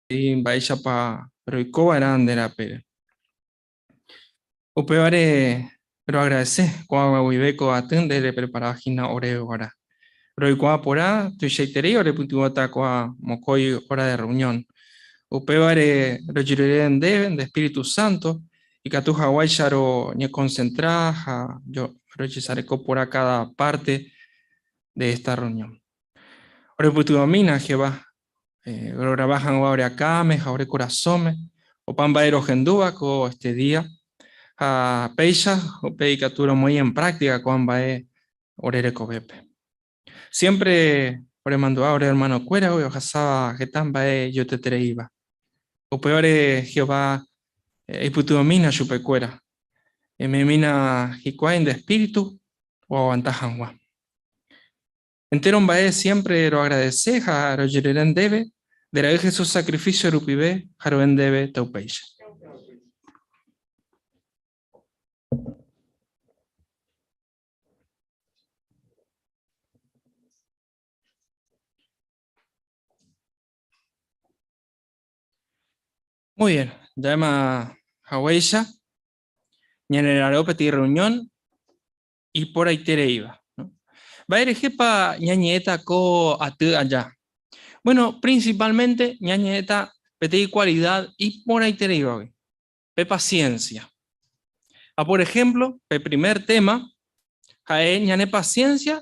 Mba'éichapa roiko va'erã nde rapére. Upévare roagradese ko'ág̃a guive ko aty nde reprepara hína oréve g̃uarã. Roikuaa porã tuichaiterei orepytyvõta ko'ã mokõi hora de reunión. Upévare rojerure ndéve nde espíritu sánto ikatu haguáicha roñekonsentra ha rojesareko porã káda párte de esta reunión. Orepytyvõmína, Jehová, rograva hag̃ua ore akãme ha ore korasõme opa mba'e rohendúva ko este día, ha péicha upe ikatu romoĩ en práctica ko'ã mba'e ore rekovépe. Siempre oremandu'a ore hermanokuéragui ohasáva heta mba'e ijotetereíva. Upévare Jehová eipytyvõmína chupekuéra, eme'ẽmína hikuái nde espíritu oaguanta hag̃ua. Entéro mba'e siémpre roagradese ha rojerure ndéve, nde Ra'y Jesús sakrifísio rupive ha ro'e ndéve taupéicha. Muy bien, ja'éma haguéicha, ñanera'arõ peteĩ reunión iporãitereíva. Mba'erehépa ñañe'ẽta ko aty aja? Bueno, principalmente ñañe'ẽta peteĩ cualidad iporãitereívagui, pe paciencia. Ha por ejemplo, pe primer tema ha'e ñane paciencia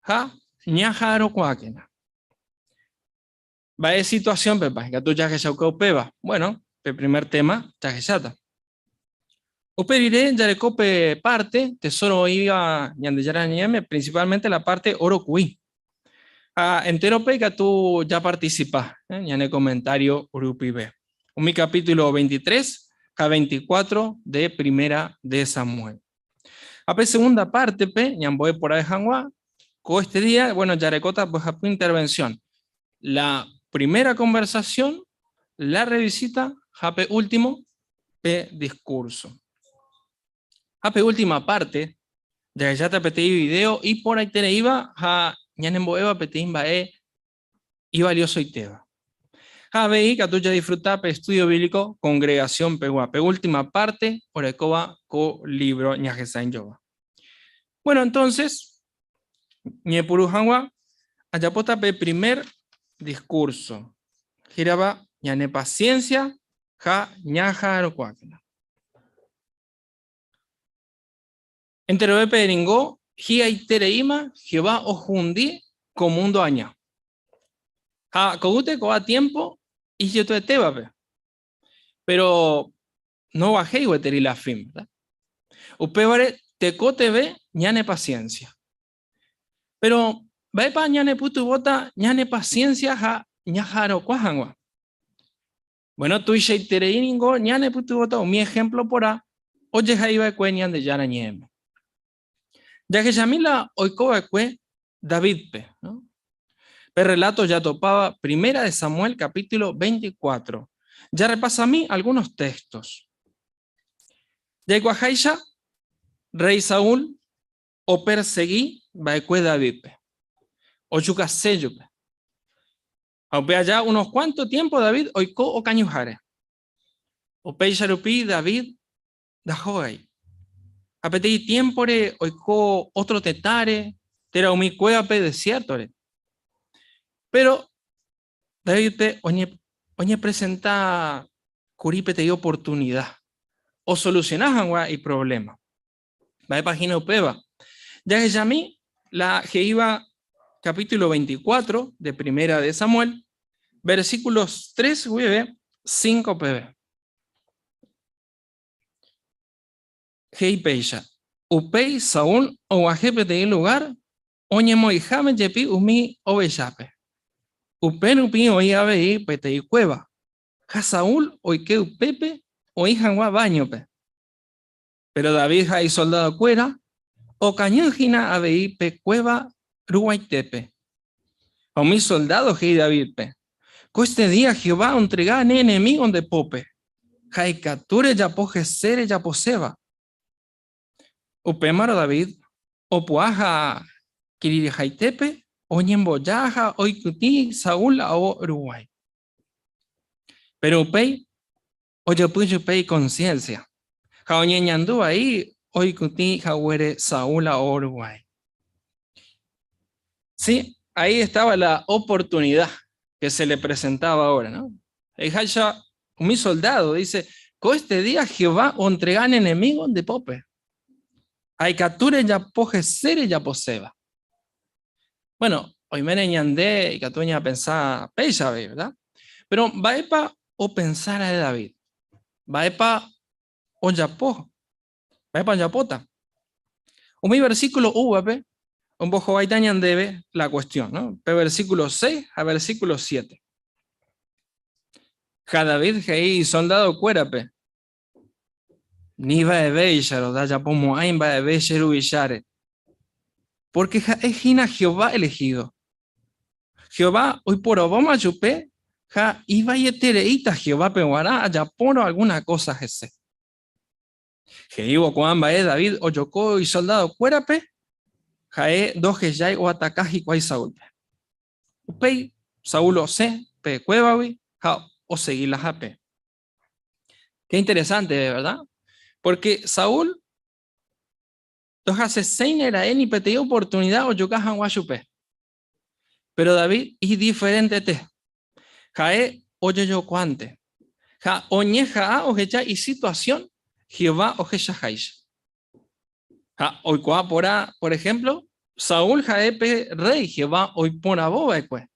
ha ñaha'arõkuaákena. Mba'e situación-pepa ikatu jahechauka upéva? Bueno, pe primer tema jahecháta. Upe rire jareko pe parte tesoro oĩva Ñandejára Ñe'ẽme, principalmente la parte oro ku'i. Ha entérope ikatu japarticipa ñane comentario rupive. Umi capítulo 23 ha 24 de Primera de Samuel. Ha pe segunda parte-pe ñambo'e porãve hag̃ua, ko este día, bueno, jarekóta mbohapy intervención. La primera conversación, la revisita ha pe último, pe discurso. Ha pe última parte, jahecháta peteĩ video iporãitereíva ha ñanembo'éva peteĩ mba'e ivaliosoitéva. Ha avei ikatu jadisfruta pe estudio bíblico congregación pegua, pe última parte orekóva ko libro ñahesa'ỹijóva. Bueno, entonces, ñepyrũ hag̃ua, ajapóta pe primer discurso, hérava ñane paciencia ha ñaha'arõkuaákena. Enterovépe ningo hi'aitereíma Jehová ohundi ko múndo aña. Ha ko'ýte ko'ã tiémpo ijetu'etévape. Péro noguahẽi gueteri la fin, verdad? Upévare tekotevẽ ñanepasiénsia. Péro mba'épa ñanepytyvõta ñanepasiénsia ha ñaha'arõkua hag̃ua? Bueno, tuichaiterei ningo ñanepytyvõta umi ehémplo porã ojehaiva'ekue Ñandejára Ñe'ẽme. Jahechami la oikova'ekue Davídpe, ¿no? Pe relato jatopáva Primera de Samuel capítulo 24. Jarrepasami algunos textos. Jaikuaaháicha, rey Saúl opersegi va'ekue Davídpe, ojukase chupe. Ha upe aja unos kuánto tiémpo David oiko okañyháre. Upéicha rupi David ndahógai. Ha peteĩ tiémpore oiko ótro tetãre térã umi kuévape desiértore. Péro Davídpe oñepresenta kuri peteĩ oportunida osolusiona hag̃ua iprovléma. Mba'épa hína upéva? Jahechami la he'íva capítulo 24 de Primera de Samuel, versículos 3 guive 5 peve. He'i péicha, Upéi Saúl oguahẽ peteĩ lugár oñemoĩháme jepi umi ovechápe. Upe rupi oĩ avei peteĩ kuéva, ha Saúl oike upépe oĩ hag̃ua váñope. Péro David ha isoldadokuéra okañy hína avei pe kuéva ruguaitépe. Ha umi soldádo he'i Davídpe, Ko este día Jehová ontrega ne enemígo nde pópe, ha ikatu rejapo hese rejaposéva. Upémarõ David opu'ã ha kirirĩhaitépe oñemboja ha oikytĩ Saúl ao ruguái. Péro upéi ojopy chupe ikonsiénsia ha oñeñandu vai oikytĩ haguére Saúl ao ruguái. Sí, ahí estaba la oportunidad que se le presentaba ahora, ¿no? He'iháicha umi soldado, dice, Ko este día Jehová ontrega ne enemigo nde pópe. Ha ikatu rejapo hese rejaposéva. Bueno, oiméne ñande ikatu ñapensa péicha avei, verdad? Pero mba'épa opensa ra'e David? Mba'épa ojapo? Mba'épa ojapóta? Umi versículo oúvape ombohováita ñandéve la cuestión, ¿no? Pe versículo 6 ha versículo 7. Ha David he'i isoldadokuérape, Ni mba'evéicharõ ndajapomo'ãi mba'eve che ruvicháre, pórke ha'e hína Jehová elehido. Jehová oiporavóma chupe ha ivaietereíta Jehovápe g̃uarã ajapórõ algúna kósa hese. He'ívo ko'ã mba'e David ojoko isoldadokuérape, ha'e ndohejái oataka hikuái Saúlpe. Upéi Saúl osẽ pe kuévagui ha osegi la hape. Qué interesante, ¿verdad? Porque Saúl ndohaseséine ra'e ni peteĩ oportunidad ojuka hag̃ua chupe. Pero David idiferentete. Ha'e ojejokuánte. Ha oñeha'ã ohecha isituasión Jehová ohechaháicha. Ha oikuaa porã, por ejemplo, Saúl ha'e pe rréi Jehová oiporavo va'ekue.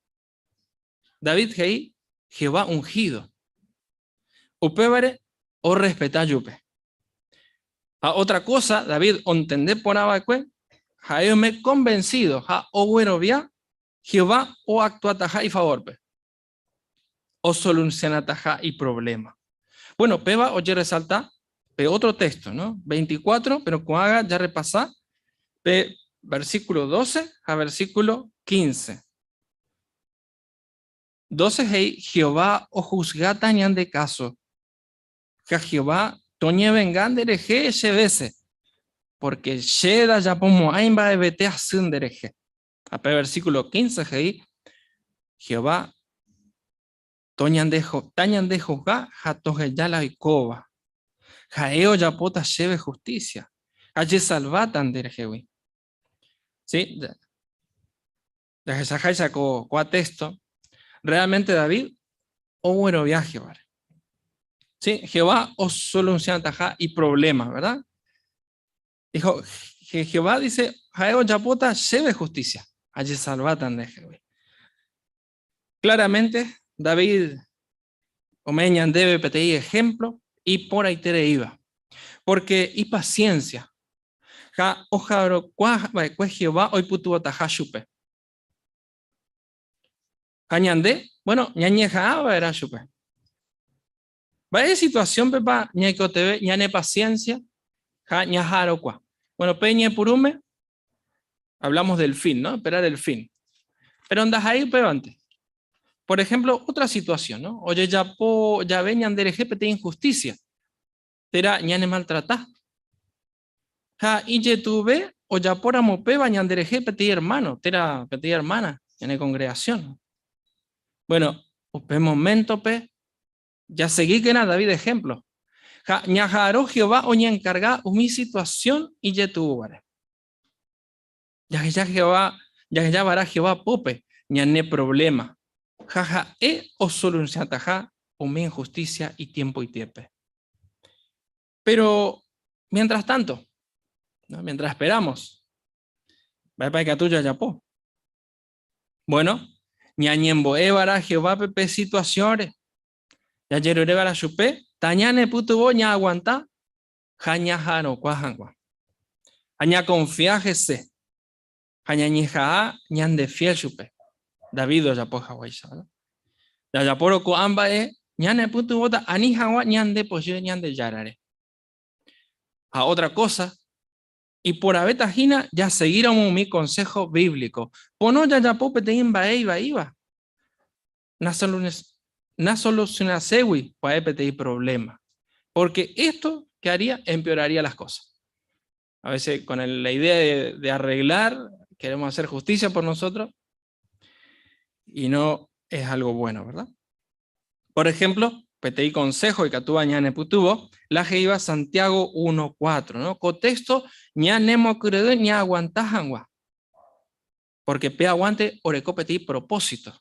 David he'i Jehová unhído. Upévare orrespeta chupe. Ha ótra kósa David ontende porã va'ekue, ha'e oime konvensído ha oguerovia Jehová oaktuataha ifavórpe, osolusionataha iprovléma. Bueno, péva ojerresalta pe ótro téxto, no? 24, péro ko'ág̃a jarrepasa pe versíkulo 12 ha versíkulo 15. 12 he'i, Jehová ohusgáta ñande káso. Ha Jehová toñevenga nderehe che vése, pórke che ndajapomo'ãi mba'evete asy nderehe. Ha pe versíkulo 15 he'i, Jehová tañandejuzga ha toheja la oikóva. Ha'e ojapóta chéve hustísia ha chesalváta nderehegui. Sí, jahechaháicha ko ko'ã texto, realmente David oguerovia Jehováre. Sí, Jehová osolucionataha iproblema, ¿verdad? Dijo, Jehová dice, ha'e ojapóta chéve justicia, ajesalváta ndehegui. Claramente, David ome'ẽ ñandéve peteĩ ejemplo iporãitereíva, porque ipaciencia ha ojarokuaa va'ekue Jehová oipytyvõtaha chupe. Ha ñande, bueno, ñañeha'ã va'erã chupe. Mba'e situasiónpepa ñaikotevẽ ñanepasiénsia ha ñaharokuaa? Bueno, pe ñepyrũme hablamos del fin, ¿no? Esperar el fin. Pero ndaha'éi upévante. Por ejemplo, otra situación, ¿no? Ojejapo jave ñanderehe peteĩ injusticia, térã ñanemaltrata. Ha ijetu'uve ojapóramo upéva ñanderehe peteĩ hermano, térã peteĩ hermana ñane congregación. Bueno, upe moméntope Jasegíkena David ehémplo ha ñaha'arõ Jehová oñenkarga umi situasión ijetu'úvare. Jahecha Jehová, jahecha va'erã Jehová pópe ñane provléma ha ha'e osolusiataha umi inhustísia itiempoitépe. Péro miéntras tánto, miéntras esperamos, mba'épa ikatu jajapo? Bueno, ñañembo'e va'erã Jehovápe pe situasiónre. Jajerure va'erã chupe tañanepytyvõ ñaaguanta ha ñaha'arõkua hag̃ua. Ha ñakonfia hese ha ñañeha'ã ñandefiél chupe, David ojapo haguéicha. Jajapórõ ko'ã mba'e ñanepytyvõta ani hag̃ua ñandepochy Ñandejárare. Ha ótra kósa, Iporãvéta hína jasegíramo umi konsého bíblico, pono jajapo peteĩ mba'e ivaíva nasolusionaségui pya'e peteĩ provléma, pórke ésto ke haría empeoraría las kósas. A veces con la idea de arreglar, queremos hacer justicia por nosotros y no es algo bueno, ¿verdad? Por ejemplo, Peteĩ consejo ikatúva ñanepytyvõ, la he'íva Santiago 1:4, no? Ko texto ñanemokyre'ỹ ñaaguanta hag̃ua. Porque pe aguante oreko peteĩ propósito.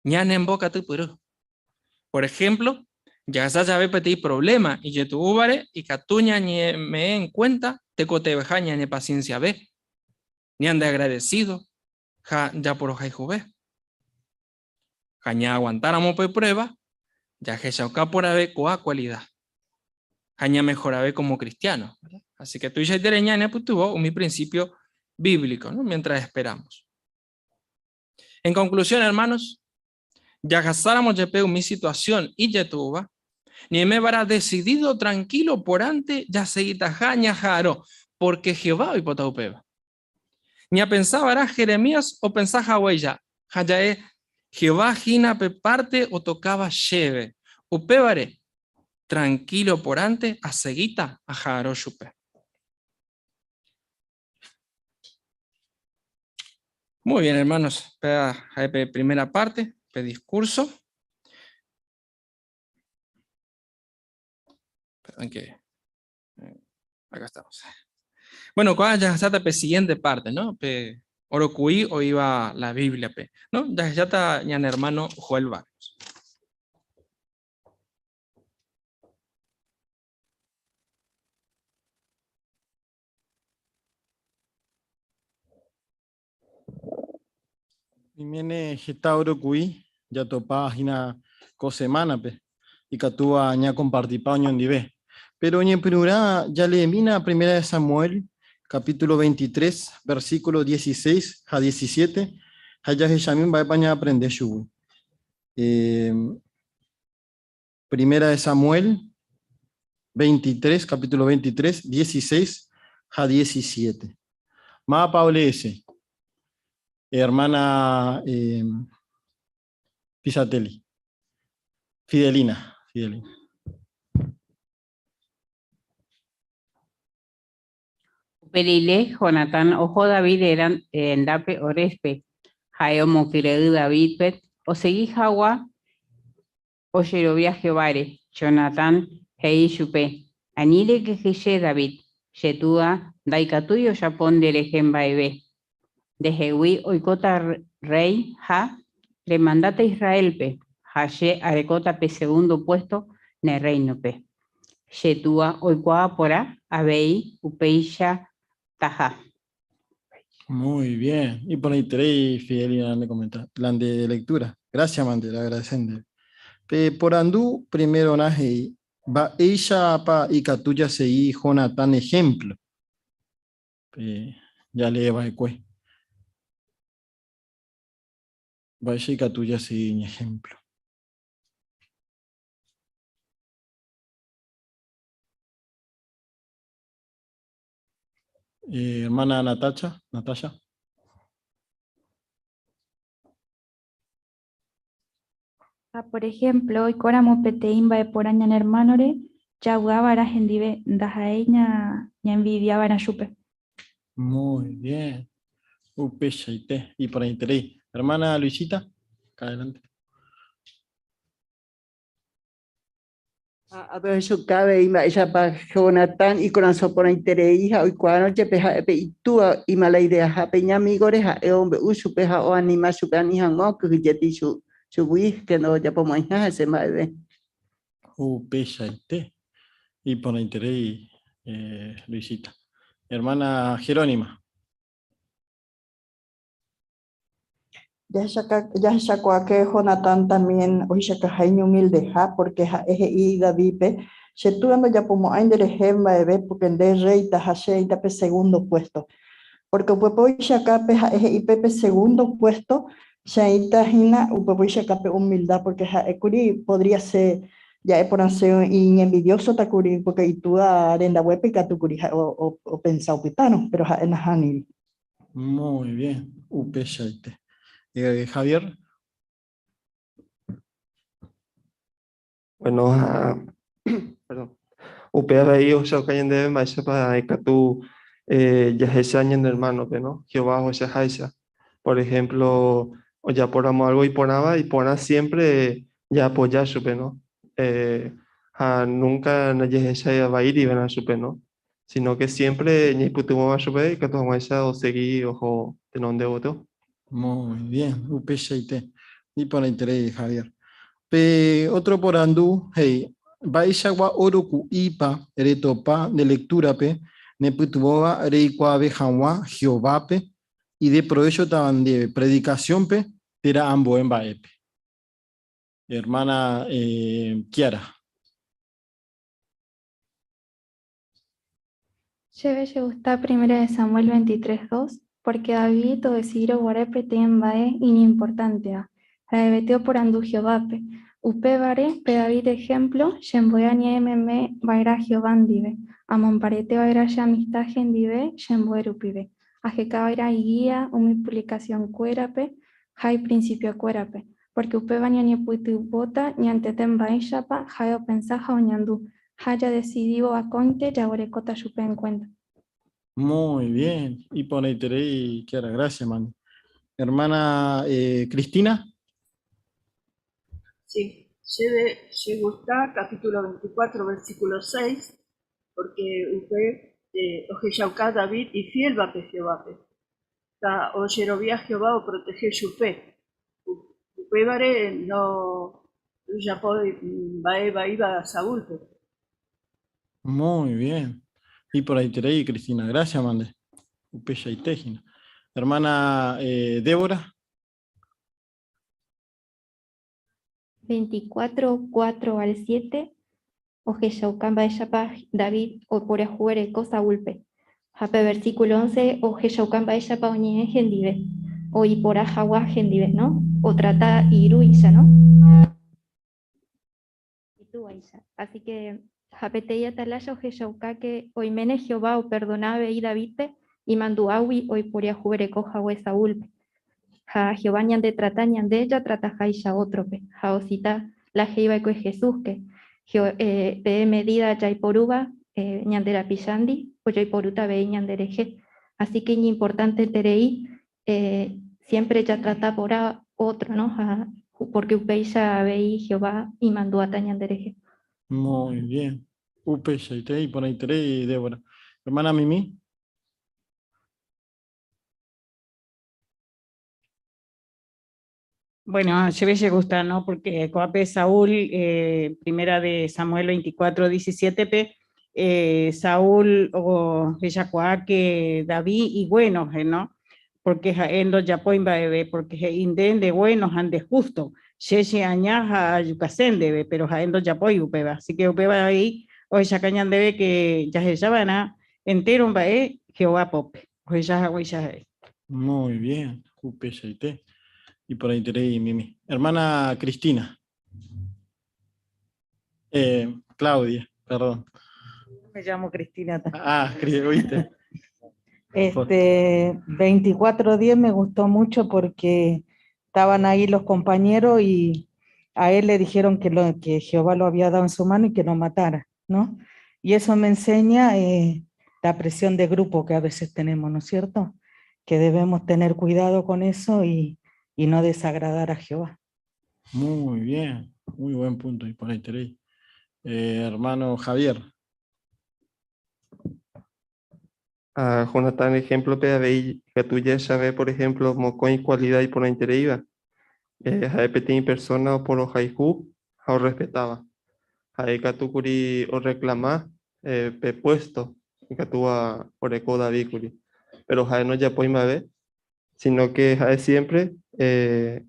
Ñanembokatupyry. Por ejemplo, jahasa jave peteĩ problema ijetu'úvare ikatu ñañeme'ẽ en cuenta tekotevẽha ñanepacienciave, ñandeagradecido ha japorohayhuve. Ha ñaaguantáramo pe prueba, jahechauka porãve ko'ã kualida ha ñamehorave como cristiano. Así que tuichaiterei ñanepytyvõ umi principio bíblico, ¿no? Mientras esperamos. En conclusión, hermanos, jahasáramo jepe umi situación ijetu'úva, ñaimeva'erã decidido tranquilo porãnte jasegitaha ñaha'arõ, porque Jehová oipota upéva. Ñapensava'erã Jeremías opensa haguéicha, ha ja'e, Jehová hína pe párte otokáva chéve, upévare trankílo porãnte asegíta aha'arõ chupe. Muy bien, hermanos, péva ha'e pe primera parte, pe discurso. Perdón que Acá estamos. Bueno, ko'ág̃a jahasáta pe siguiente parte, ¿no? Pe oroku'i oĩva la Biblia-pe, ¿no? Jahecháta ñane hermano Joel Barrios. Oiméne heta oroku'i jatopa hína ko semánape, ikatúva ñakompartipa oñondive. Péro oñepyrũrã jaleemína Primera de Samuel, capítulo 23, versículo 16 ha 17, ha jahechami mba'épa ñaaprende chugui. Primera de Samuel 23, capítulo 23, 16 ha 17. Mávapa oleese? Hermana eh, Pisatelli. Fidelina. Fidelina. Upe rire, Jonatán oho David rendápe Horéspe. Ha'e omokyre'ỹ Davídpe osegi hag̃ua ojerovia Jehováre. Jonatán he'i chupe, Ani rekyhyje, David, che túa ndaikatúi ojapo nderehe mba'eve. Ndehegui oikóta rréi ha remandáta Israélpe, ha che arekóta pe segundo puésto ne rréinope. Che túa oikuaa porã avei upeichataha. Muy bien. Iporãiterei Fidelina ne comenta, la nde lectura. Gracias mante, la agradecende. Pe porandu primerorã he'i, Mba'éichapa ikatu jasegi Jonatán ejemplo? Pe jalee va'ekue. Mba'éicha ikatu jasegi iñejemplo? Eh, hermana Natacha, Natasha. Ha por ejemplo, oikóramo peteĩ mba'e porã ñane ermánore, javy'ava'erã hendive, ndaha'éi ñaenvidiava'erã chupe. Muy bien. Upeichaite, iporãiterei. Hermana Luisita, acá adelante. Ha apehechuka avei mba'éichapa Jonatán ikorasõ porãiterei ha oikuaárõ jepe ha'e pe itúa imalaideaha pe iñamígore, ha'e omombe'u chupe ha oanima chupe ani hag̃ua okyhyjéti chugui ke ndojapomo'ãiha hese mba'eve. Upeichaite, iporãiterei Luisita. Hermana Jerónima. Jahechakuaáke Jonatán también ohechakaha iñumildeha, pórke ha'e he'i Davídpe, Che túa ndojapomo'ãi nderehe mba'eve pórke nde rréita ha che aĩta pe segundo puésto. Pórke upépe ohechaka pe ha'e he'i pe pe segundo puésto che aĩta hína, upépe ohechaka pe umilda, pórke ha'e kuri podría ser ja'e porãse iñenvidiósota kuri, pórke itúa rendaguépe ikatu kuri ha'e opensa opytárõ, péro ha'e nahániri. Muy bien, upeichaite. Eh, Javier. Bueno, ha, perdón. Upe avei ohechauka ñandéve mba'éichapa ikatu eh, jahecha ñane hermano-pe, no? Jehová ohechaháicha. Por ejemplo, ojapóramo algo iporãva, iporã siempre jaapoja chupe, no? Eh, ha nunca ndajehechái vaíri va'erã chupe, no? Sino que siempre ñaipytyvõva chupe ikatu hag̃uáicha osegi oho tenonde gotyo. Muy bien, upeichaite. Iporãiterei, Javier. Pe otro porandu he'i, Mba'eichagua óro ku'ípa retopa nde lektúrape nepytyvõva reikuaave hag̃ua Jehovápe ideprovéchotava ndéve predikasiónpe térã ambue mba'épe? Hermana Kiara. Chéve chegusta Primera de Samuel 23, 2, pórke David odesidírõ guare peteĩ mba'e iñimportánteva, ha'evete oporandu Jehovápe. Upévare, pe David ehémplo chembo'e añe'ẽ meme va'erã Jehová ndive, amombarete va'erã che amista hendive chembo'e rupive, aheka va'erã igía umi puvlikasionkuérape ha iprinsipiokuérape, pórke upéva ñañepytyvõta ñantende mba'éichapa ha'e opensa ha oñandu, ha jadesidívo akóinte jaguerekóta chupe enkuénta. Muy bien, iporãiterei Kiara, gracias mami. Hermana Cristina. Sí, chéve chegusta capítulo 24 versículo 6, porque upe ohechauka David ifiélvape Jehovápe. Ta ojerovia Jehová oprotehe chupe. Upévare no ojapói mba'e vaíva Saúlpe. Muy bien. Iporãiterei, Cristina. Gracias, mande. Upeichaite hína. Hermana Débora. 24, 4 al 7, ohechauka mba'éichapa David oporiahuvereko Saúlpe. Ha pe versículo 11 ohechauka mba'éichapa oñe'ẽ hendive, oipora hag̃ua hendive, no? Otrata irũicha, no? Itúvaicha. Así que ha peteĩ atalaya ohechauka ke oiméne Jehová operdona avei Davídpe imandu'águi oiporiahuvereko hague Saúlpe. Ha Jehová ñandetrata ñande jatrataháicha ótrope. Ha osita la he'iva'ekue Jesús-ke, Pe medída jaiporúva ñande rapichándi ojoiporúta avei ñanderehe. Así que iñimportanteterei siémpre jatrata porã ótro, no? Ha pórke upéicha avei Jehová imandu'áta ñanderehe. Muy bien. Upeichaite, iporãiterei, Débora. Hermana Mimi. Bueno, chéve chegusta, ¿no? Porque ko'ápe Saúl, eh, primera de Samuel 24, 17-pe, eh, Saúl ohechakuaa que David iguéno, ¿no? Porque ha'e ndojapói mba'eve, porque he'i nde ndeguéno ha ndehusto, che cheaña ha ajukase ndéve, pero ha'e ndojapói upéva. Así que upéva avei ohechaka ñandéve que jahecha va'erã entéro mba'e Jehová pópe, ohecha haguéicha ha'e. Muy bien, upeichaite. Iporãiterei Mimi. Hermana Cristina. Eh, Claudia, perdón. Me llamo Cristina. Ah, oíste. Este, 24-10 me gustó mucho porque estaban ahí los compañeros y a él le dijeron que, lo, que Jehová lo había dado en su mano y que lo matara, ¿no? Y eso me enseña eh, la presión de grupo que a veces tenemos, ¿no es cierto? Que debemos tener cuidado con eso y, y no desagradar a Jehová. Muy bien, muy buen punto. Y por ahí tenéis. Eh, hermano Javier. A Jonatán ejemplo-pe avei ikatu jahechave, por ejemplo, mokõi kualida iporãitereíva. Eh, ha'e peteĩ persóna oporohayhu ha orrespetáva. Ha'e ikatu kuri orreklama eh, pe puésto ikatúva oreko David kuri. Péro ha'e ndojapói mba'eve, sino ke ha'e siémpre eh,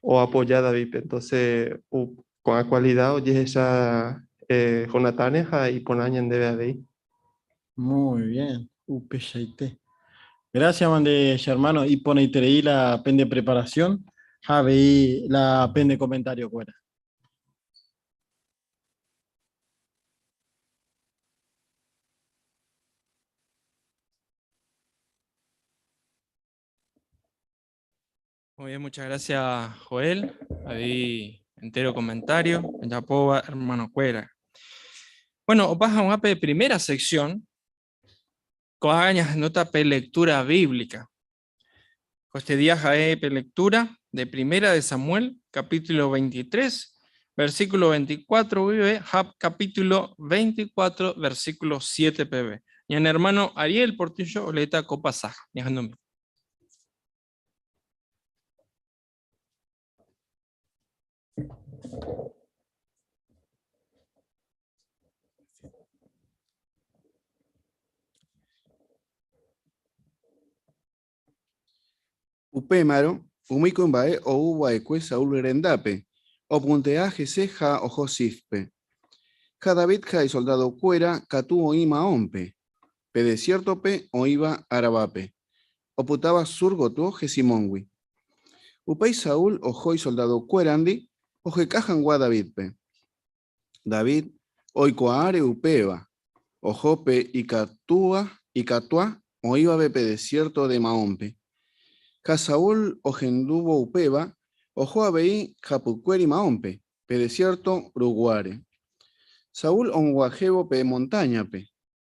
oapoja Davídpe. Entónse ko'ã kualida ojehecha eh, Jonatánre ha iporã ñandéve avei. Muy bien, upeichaite. Gracias, mande, che hermano. Iporãiterei la pende preparación ha avei la pende comentario kuéra. Muy bien, muchas gracias, Joel. Ahí entero comentario. Ejapóva hermanokuéra. Bueno, opa hag̃ua pe primera sección, ko'ág̃a ñahendúta pe lectura bíblica. Ko este día ha'e pe lectura de Primera de Samuel, capítulo 23. versículo 24 guive ha capítulo 24, versículo 7 peve. Ñane hermano Ariel Portillo oleéta ko pasaje. Ñahendumi. Upémarõ, umi kuimba'e ou va'ekue Saúl rendápe, opuntea hese ha oho Zífpe. Ha David ha isoldadokuéra katu oĩ Maónpe, pe desiértope oĩva Arabápe, opytáva sur gotyo Jesimóngui. Upéi Saúl oho isoldadokuérandi oheka hag̃ua Davídpe. David oikuaáre upéva, oho pe ikatúva ikatua oĩvape pe desiérto de Maónpe. Ha Saúl ohendúvo upéva, oho avei hapykuéri Maónpe, pe desiérto ruguáre. Saúl og̃uahẽvo pe montáñape,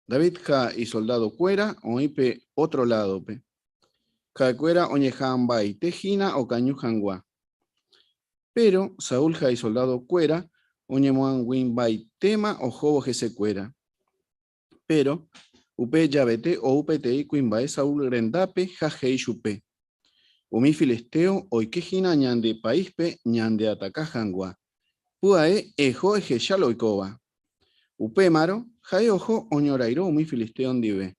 David ha isoldadokuéra oĩ pe ótro ládope. Ha'ekuéra oñeha'ãmbaite hína okañy hag̃ua. Péro Saúl ha isoldadokuéra oñemoag̃uimbaitéma ohóvo hesekuéra. Péro upe javete ou peteĩ kuimba'e Saúl rendápe ha he'i chupe, Umi filisteo oike hína ñande paíspe ñandeataka hag̃ua. Pya'e eho ehecha la oikóva. Upémarõ ha'e oho oñorairõ umi filisteo ndive.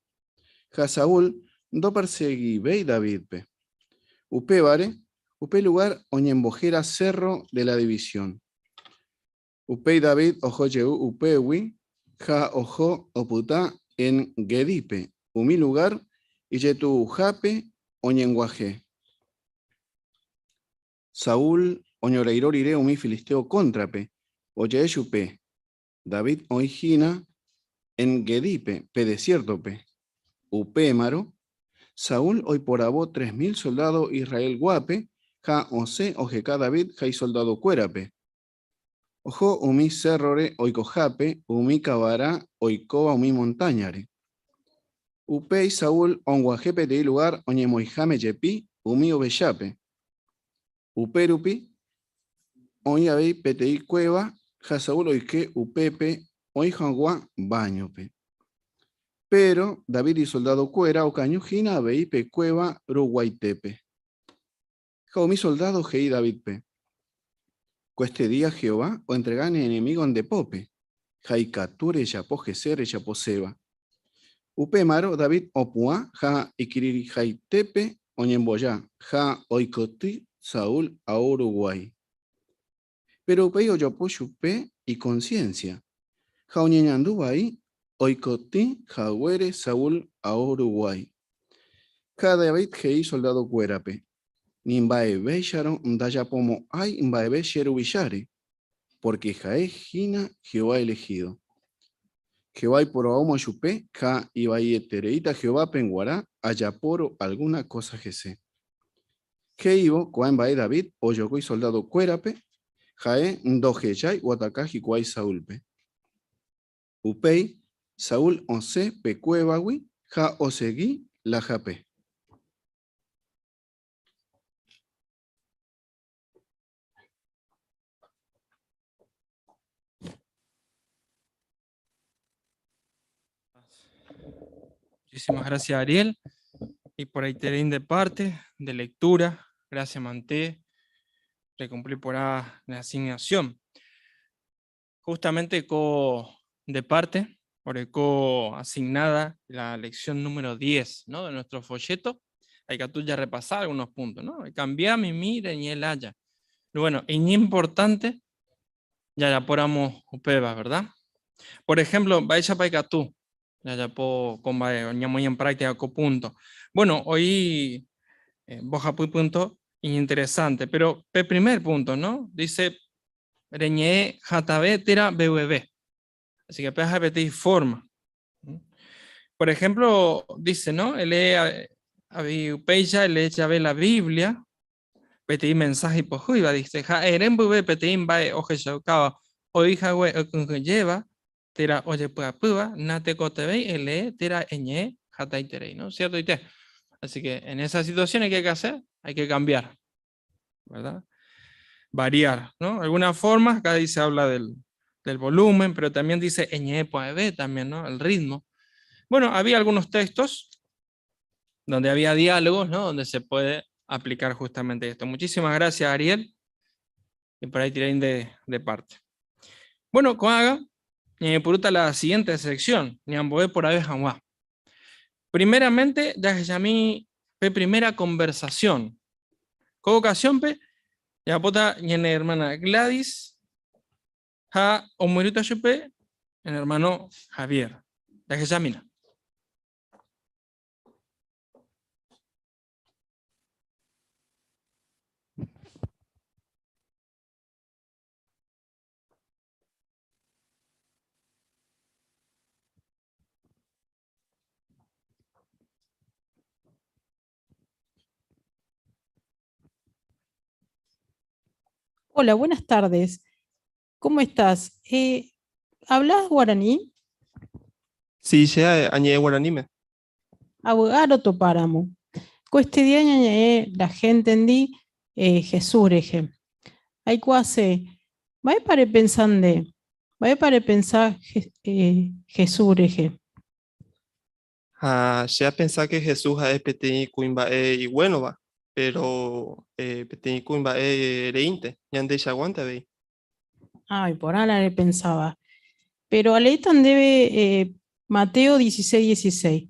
Ha Saúl ndopersegivéi Davídpe. Upévare, upe lugár oñembohéra Sérro de la División. Upéi David oho jey upégui ha oho opyta En-Guedípe, umi lugár ijetu'uhápe oñeg̃uahẽ. Saúl oñorairõ rire umi filisteo kóntrape, oje'e chupe, David oĩ hína En-Guedípe, pe desiértope. Upémarõ, Saúl oiporavo 3000 soldádo Israelguápe ha osẽ oheka David ha isoldadokuérape. Oho umi sérrore oikohápe umi kavara oikóva umi montáñare. Upéi Saúl og̃uahẽ peteĩ lugár oñemoĩháme jepi umi ovechápe. Upérupi oĩ avei peteĩ kuéva ha Saúl oike upépe oĩ hag̃ua váñope. Péro David isoldadokuéra okañy hína avei pe kuéva ruguaitépe. Ha umi soldádo he'i Davídpe, Koestedía Jehová oentrega ne enemígo nde pópe, ha ikatu rejapo hese rejaposéva. Upémarõ David opu'ã ha ikirirĩhaitépe oñemboja ha oikoty Saúl ao ruguái. Péro upéi ojapo chupe ikonsiénsia, ha oñeñandu vai oikotĩ haguére Saúl ao ruguái. Ha David he'i soldadokuérape, Ni mba'evéicharõ ndajapomo'ãi mba'eve che ruvicháre, pórke ha'e hína Jehová elehído. Jehová oiporavóma chupe ha ivaietereíta Jehovápe g̃uarã ajapórõ algúna kósa hese. He'ívo ko'ã mba'e David ojoko isoldadokuérape, ha'e ndohejái oataka hikuái Saúlpe. Upéi Saúl osẽ pe kuévagui ha osegi la hape. Muchísimas gracias, Ariel. Y por ahí te de parte de lectura. Gracias, Manté. Recumplir por la asignación. Justamente co de parte, por asignada la lección número 10, ¿no? de nuestro folleto. Hay que tú ya repasar algunos puntos, ¿no? Cambiar mi mire y el haya. Bueno, es importante jajapóramo upéva, verdad? Por ejemplo, mba'éichapa ikatu jajapo ko mba'e, ñamoĩ en práctica ko punto. Bueno, oĩ mbohapy punto iñinteresante, pero pe primer punto, ¿no? Dice, reñe'ẽ hatãve térã mbegueve. Así que péva peteĩ forma. Por ejemplo, dice, ¿no? Elee avei upéicha, elee jave la Biblia, Peteĩ mensáhe ipohýiva, dice, ha ere mboyve peteĩ mba'e ohechaukáva oĩ hague okyhyjéva térã ojepy'apýva, natekotevẽi elee térã eñe'ẽ hatãiterei, ¿no? Ciertoite. Así que en esas situaciones, ¿qué hay que hacer? Hay que cambiar, ¿verdad? variar, ¿no? Alguna forma, acá dice, habla del, del volumen, pero también dice eñe también, ¿no? El ritmo. Bueno, había algunos textos donde había diálogos, ¿no? Donde se puede aplicar justamente esto. Muchísimas gracias, Ariel. Y por ahí tiré de, de parte. Bueno, ko'ág̃a, ñañepyrũta la siguiente sección, ñambo'e porãve hag̃ua. Primeramente, jahechami pe primera conversación. Ko ocasión-pe, jajapóta ñane hermana Gladys ha omoirũta chupe ñane hermano Javier. Jahechamína. Hola, buenas tardes. ¿Cómo estás? ¿Hablas guaraní? Sí, che añe'ẽ guaraníme. Avy'a rotopáramo. Koestedía ñañe'ẽ la gente-ndi Jesús rehe. Aikuaase, mba'épa repensa nde? Mba'épa repensa Jesús rehe? Ha che apensa que Jesús ha'e peteĩ kuimba'e iguénova, pero peteĩ kuimba'e reínte, ñandeichaguánte avei. Ay, porã la repensaba. Pero aleéta ndéve Mateo 16, 16.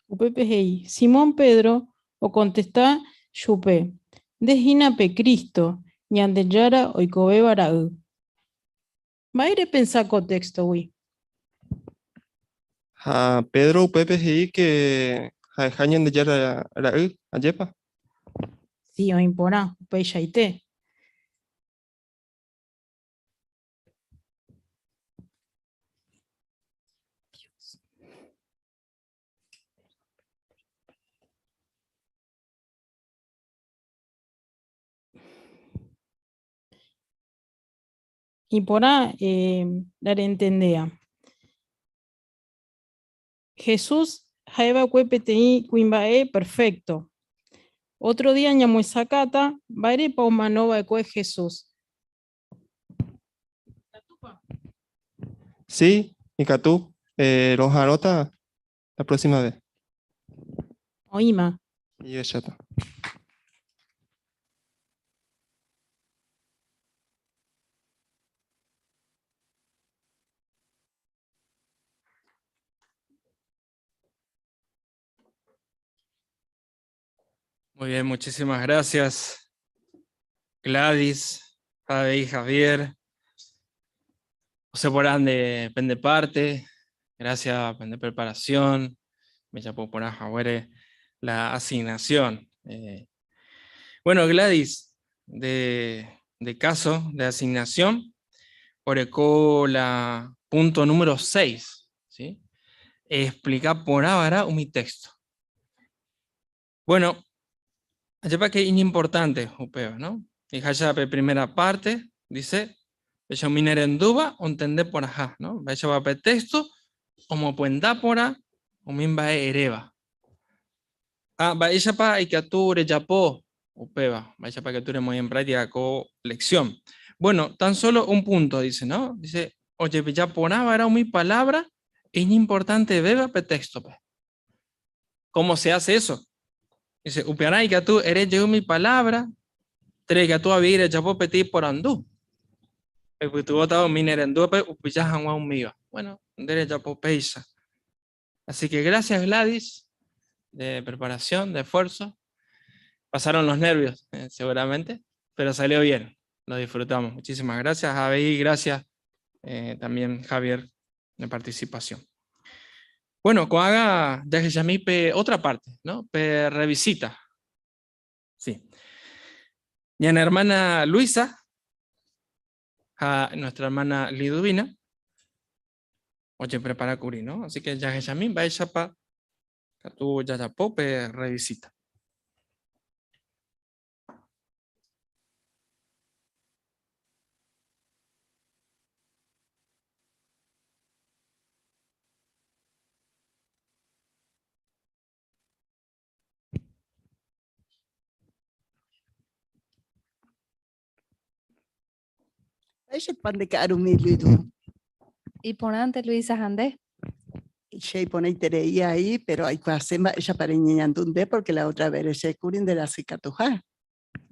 Upépe he'i, Simón Pedro okontesta chupe, Nde hína pe Cristo, Ñandejára oikovéva ra'y. Mba'e repensa ko téxtogui? Ha Pedro upépe he'i ke ha'eha Ñandejára ra'y, ajépa? Si, oĩ porã, upeichaite. Iporã la rentendéa. Jesús ha'eva'ekue peteĩ kuimba'e perfecto. Otro día ñamoesakãta mba'érepa omanova'ekue Jesús. Sí, ikatu. Roha'arõta la próxima vez. Oĩma. Ijecháta. Muy bien, muchísimas gracias, Gladys, Javi, Javier. José Porán de Pendeparte, gracias de preparación, me llamó por Javier la asignación. Bueno, Gladys, de caso de asignación, orekó la punto número 6, ¿sí? Explica por ahora un texto. Bueno, sepa que es importante, upéva, ¿no? Y la primera parte, dice, nerendúva ontende porãha, ¿no? Mba'éichapa pe texto, omopyenda porã umi mba'e eréva. Ah, mba'éichapa ikatu rejapo upéva, mba'éichapa ikatu remoĩ en práctica ko lección. Bueno, tan solo un punto, dice, ¿no? Dice, ojepilla porã va'erã umi palabra iñimportantevéva pe texto-pe. ¿Cómo se hace eso? Dice, upearã ikatu ere jey umi palabra, térã ikatu avei rejapo peteĩ porandu. Oipytyvõtava umi nerendúvape opilla hag̃ua umíva. Bueno, nde rejapo péicha. Así que gracias Gladys, de preparación, de esfuerzo. Pasaron los nervios, seguramente, pero salió bien. Lo disfrutamos. Muchísimas gracias, Javi, gracias también Javier, de participación. Bueno, ko'ág̃a jahechami pe otra parte, ¿no? Pe revisita. Sí. Ñane hermana Luisa, ha nuestra hermana Liduvina, ojeprepara kuri, ¿no? Así que jahechami mba'éichapa katu jajapo pe revisita. Mba'éichapa nde ka'arumi, Luidu? Iporãnte, Luisa, ha nde? Che iporãiterei ai, pero aikuaase mba'éichapa reñeñandu nde, porque la otra vez rechékuri nde rasykatuha.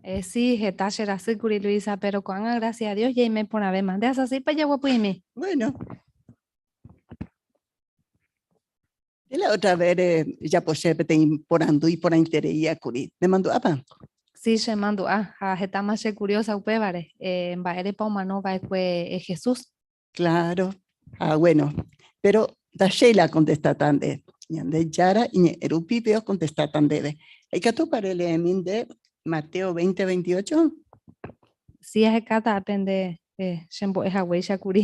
Eh, sí, heta che rasýkuri, Luisa, pero ko'ág̃a gracias a Dios jaime porãvéma. Nde asasýpa jaguapy'imi? Bueno. De la otra vez rejapo che peteĩ porandu iporãitereíakuri. Nemandu'ápa? Sí, chemandu'a, ha hetáma che curiosa upévare. Eh, mba'érepa omano va'ekue eh, Jesús? Claro. Ah, bueno. Pero ndachéi la akontestáta nde. Ñandejára iñe'ẽ rupive okontestáta ndéve. Ikatúpa releemi nde Mateo 20, 28? Sí, ahekáta ápe nde eh, chembo'e haguéicha kuri.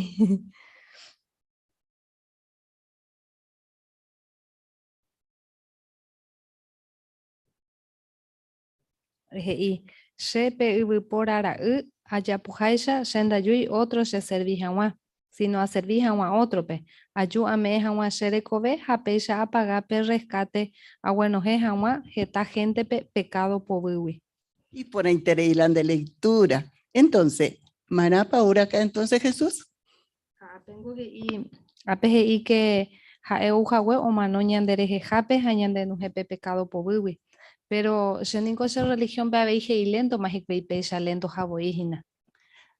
He'i, Che pe yvypóra ra'y ajapoháicha che ndajúi ótro cheservi hag̃ua, síno aservi hag̃ua ótrope, aju ame'ẽ hag̃ua che rekove ha péicha apaga pe rreskáte aguenohẽ hag̃ua heta héntepe pekádo poguýgui. Iporãiterei la nde lectura. Entonces, marãpa oúraka entonces Jesús? Ha ápengo he'i, ápe he'i ke ha'e ou hague omano ñande rehehápe ha ñandenuhẽ pe pekádo poguýgui. Péro che ningo che rrelihiónpe avei he'i léntoma hikuái péicha léntoha voi hína.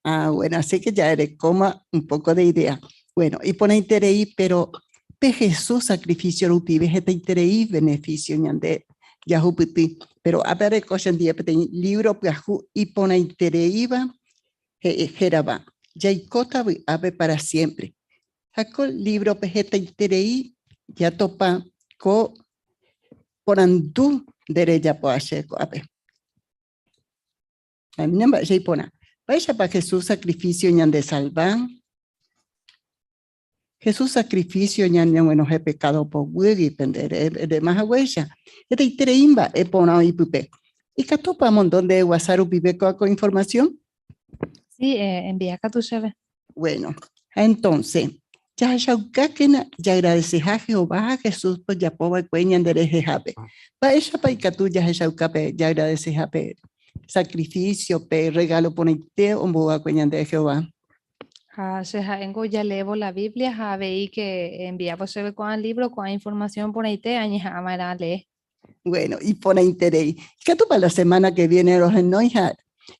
Ah, bueno, así que ya erekóma un poco de idea. Bueno, iporãiterei, pero pe Jesús sacrificio rupive hetaiterei beneficio ñande jahupyty. Pero ápe areko chendie peteĩ libro pyahu iporãitereíva He'i hérava, Jaikóta vy'ápe para siémpre. Ha ko lívrope hetaiterei jatopa ko porandu nde rejapo ache ko'ápe. Anína mba'éicha iporã. Mba'éichapa Jesús sakrifísio ñandesalva? Jesús sakrifísio ñaneguenohẽ pekádo poguýgui pende rema haguéicha. Hetaiterei mba'e porã oĩ pype. Ikatúpa amondo nde WhatsApp rupive kóa ko informasión? Sí, envía katu chéve. Bueno, ha entonce, jahechaukákena jaagradeseha Jehová ha Jesúspe ojapo va'ekue ñanderehehápe. Mba'éichapa ikatu jahechauka pe jaagradeseha pe sakrifísio, pe rregálo porãite ombou va'ekue ñandéve Jehová? Ha che ha'éngo jaleévo la Biblia ha avei ke enviávo chéve ko'ã lívro, ko'ã informasión porãite añeha'ã va'erã alee. Bueno, iporãiterei. Ikatúpa la semana que viene rohenói ha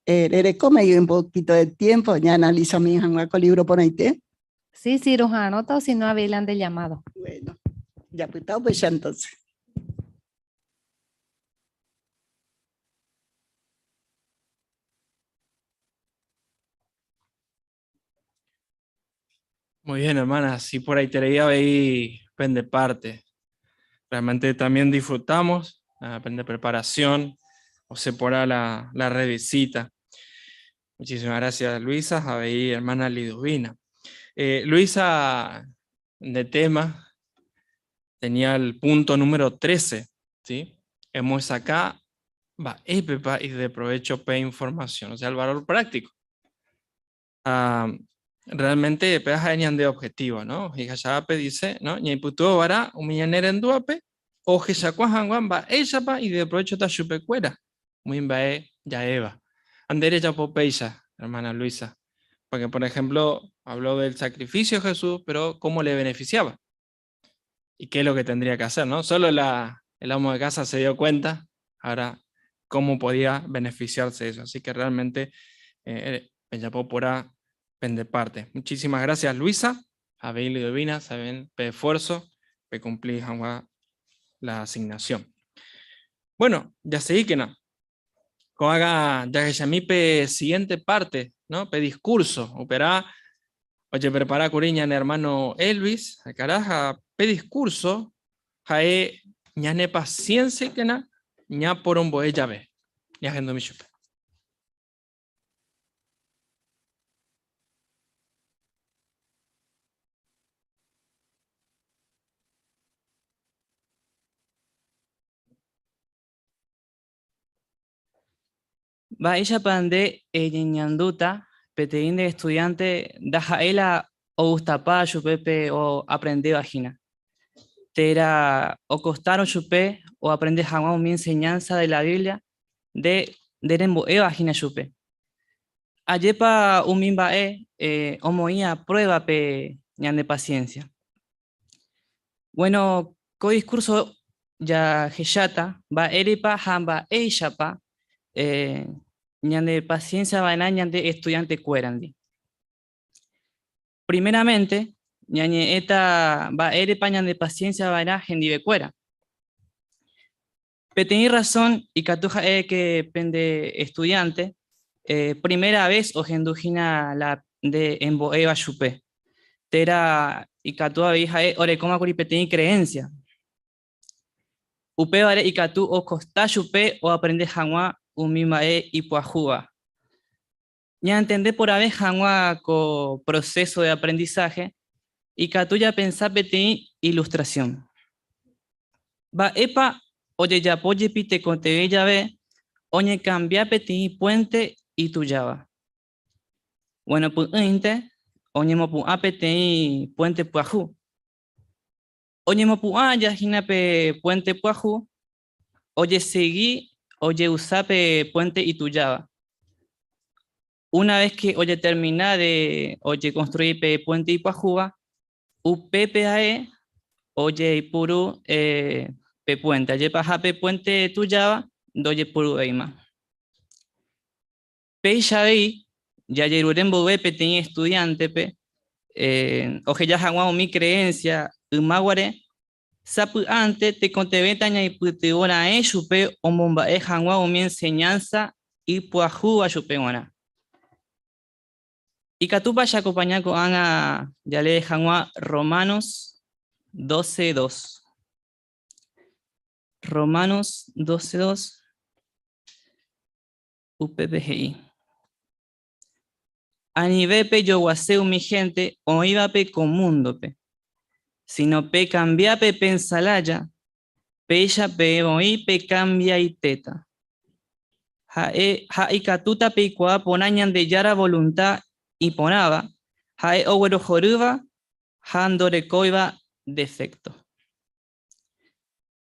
rerekóma un poquito de tiempo ñaanalizami hag̃ua ko lívro porãite? Sí, sí, roha'arõta o si no avei la nde llamado. Bueno, japyta upéicha entonces. Muy bien, hermana, sí por ahí te leía veí pende parte. Realmente también disfrutamos la pende preparación, o se por la, la revisita. Muchísimas gracias, Luisa, avei hermana Liduvina. Eh, Luisa, de tema, tenía el punto número 13, ¿sí? Hemos acá, va, epepa y de provecho pe información, o sea, el valor práctico. Ah, realmente pe ha'e ñande objetivo, ¿no? He'ihachaápe dice, ¿no? Ñaipytyvõva'erã umi ñane renduápe ohechakuaa hag̃ua mba'éichapa ideprovéchota chupekuéra umi mba'e ja'éva. Ha nde rejapo péicha, hermana Luisa, porque por ejemplo habló del sacrificio de Jesús, pero cómo le beneficiaba. ¿Y qué es lo que tendría que hacer, no? Solo la, el amo de casa se dio cuenta, ahora cómo podía beneficiarse de eso. Así que realmente eh, por pende parte. Muchísimas gracias, Luisa. Avei Lidovina, saben, pe esfuerzo, pe cumplir la asignación. Bueno, ya seguí que no. Ko'ág̃a jahechami pe siguiente parte, ¿no? Pe discurso. Uperã ojeprepara kuri ñane hermano Elvis, akara ha pe discurso ha'e ñane pacienciakena ñaporombo'e jave. Ñahendumi chupe. Mba'éichapa nde eñeñandúta peteĩ nde estudiánte ndaha'éi la ogustapa chupe pe oaprendéva hína, térã okostárõ chupe oaprende hag̃ua umi enseñánsa de la Biblia nde nde rembo'éva hína chupe? Ajépa umi mba'e eh, omoĩ a prueba pe ñane paciencia. Bueno, ko discurso jahecháta mba'érepa ha mba'éichapa eh, ñane paciencia va'erã ñande estudiante kuérandi. Primeramente, ñañe'ẽta mba'érepa ñane paciencia va'erã hendivekuéra. Peteĩ razón ikatu ha'e que pende estudiante eh, primera vez ohendu hína la nde embo'éva chupe. Térã ikatu avei ha'e orekómakuri peteĩ creencia. Upévare ikatu okosta chupe oaprende hag̃ua umi mba'e ipyahúva. Ñantende porãve hag̃ua ko proceso de aprendizaje, ikatu japensa peteĩ ilustración. Mba'épa ojejapo jepi tekotevẽ jave oñekambia peteĩ puente itujáva? Bueno, py'ỹinte oñemopu'ã peteĩ puente pyahu. Oñemopu'ã aja hína pe puente pyahu, ojesegi ojeusa pe puente itujáva. Una vez que ojetermina de ojeconstrui pe puente ipyahúva, upépe ae ojeipuru eh, pe puente. Ajepaha pe puente tujáva ndojepuruvéima. Péicha avei, jajerure mboyve peteĩ estudiántepe eh, oheja hag̃ua umi creencia yma guare, Sapy'ánte tekotevẽta ñaipytyvõ raẽ chupe omomba'e hag̃ua umi enseñánsa ipyahúva chupe g̃uarã. Ikatúpa che akompaña ko'ág̃a jalee hag̃ua Romanos 12:2? Romanos 12:2, upépe he'i. Anive pejoguase umi hénte oĩvape ko múndope, síno pekambia pepensa lája, péicha peẽ voi pekambiaitéta. Ha'e ha ikatúta peikuaa porã Ñandejára volunta iporãva, ha'e oguerohorýva ha ndorekóiva defékto.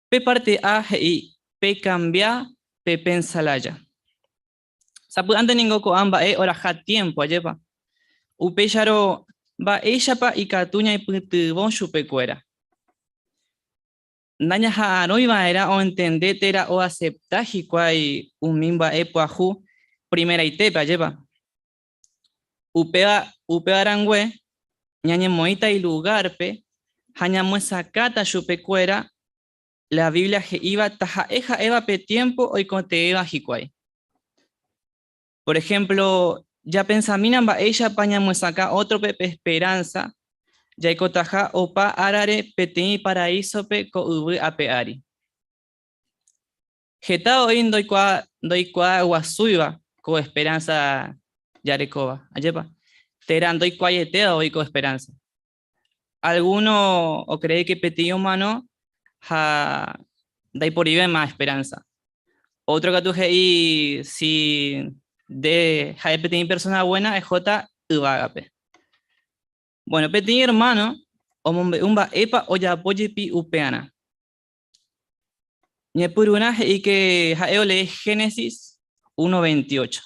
Pe párte A he'i pekambia pepensa lája. Sapy'ánte ningo ko'ã mba'e oraha tiémpo, ajépa? Upéicharõ, mba'éichapa ikatu ñaipytyvõ chupekuéra? Nañaha'arõi va'erã oentende térã oasepta hikuái umi mba'e pyahu primeraitépe, ajépa? Upéva, upéva rangue, ñañemoĩta ilugárpe ha ñamyesakãta chupekuéra La Biblia he'íva taha'e ha'éva pe tiémpo oikotevẽva hikuái. Por ehémplo, japensamína mba'éichapa ñamyesakã ótrope pe esperánsa jaikotaha opa árare peteĩ paraísope ko yvy ape ári. Heta oĩ ndoikuaaguasúiva ko esperánsa jarekóva, ajépa? Térã ndoikuaaietéva voi ko esperánsa. Alguno ocree que peteĩ omano ha ndaiporivéma esperanza. Otro katu he'i si nde ha'e peteĩ persona buena ehóta yvágape. Bueno, peteĩ hermano omombe'u mba'épa ojapo jepi upearã. Ñepyrũrã he'i ke ha'e olee Génesis 1:28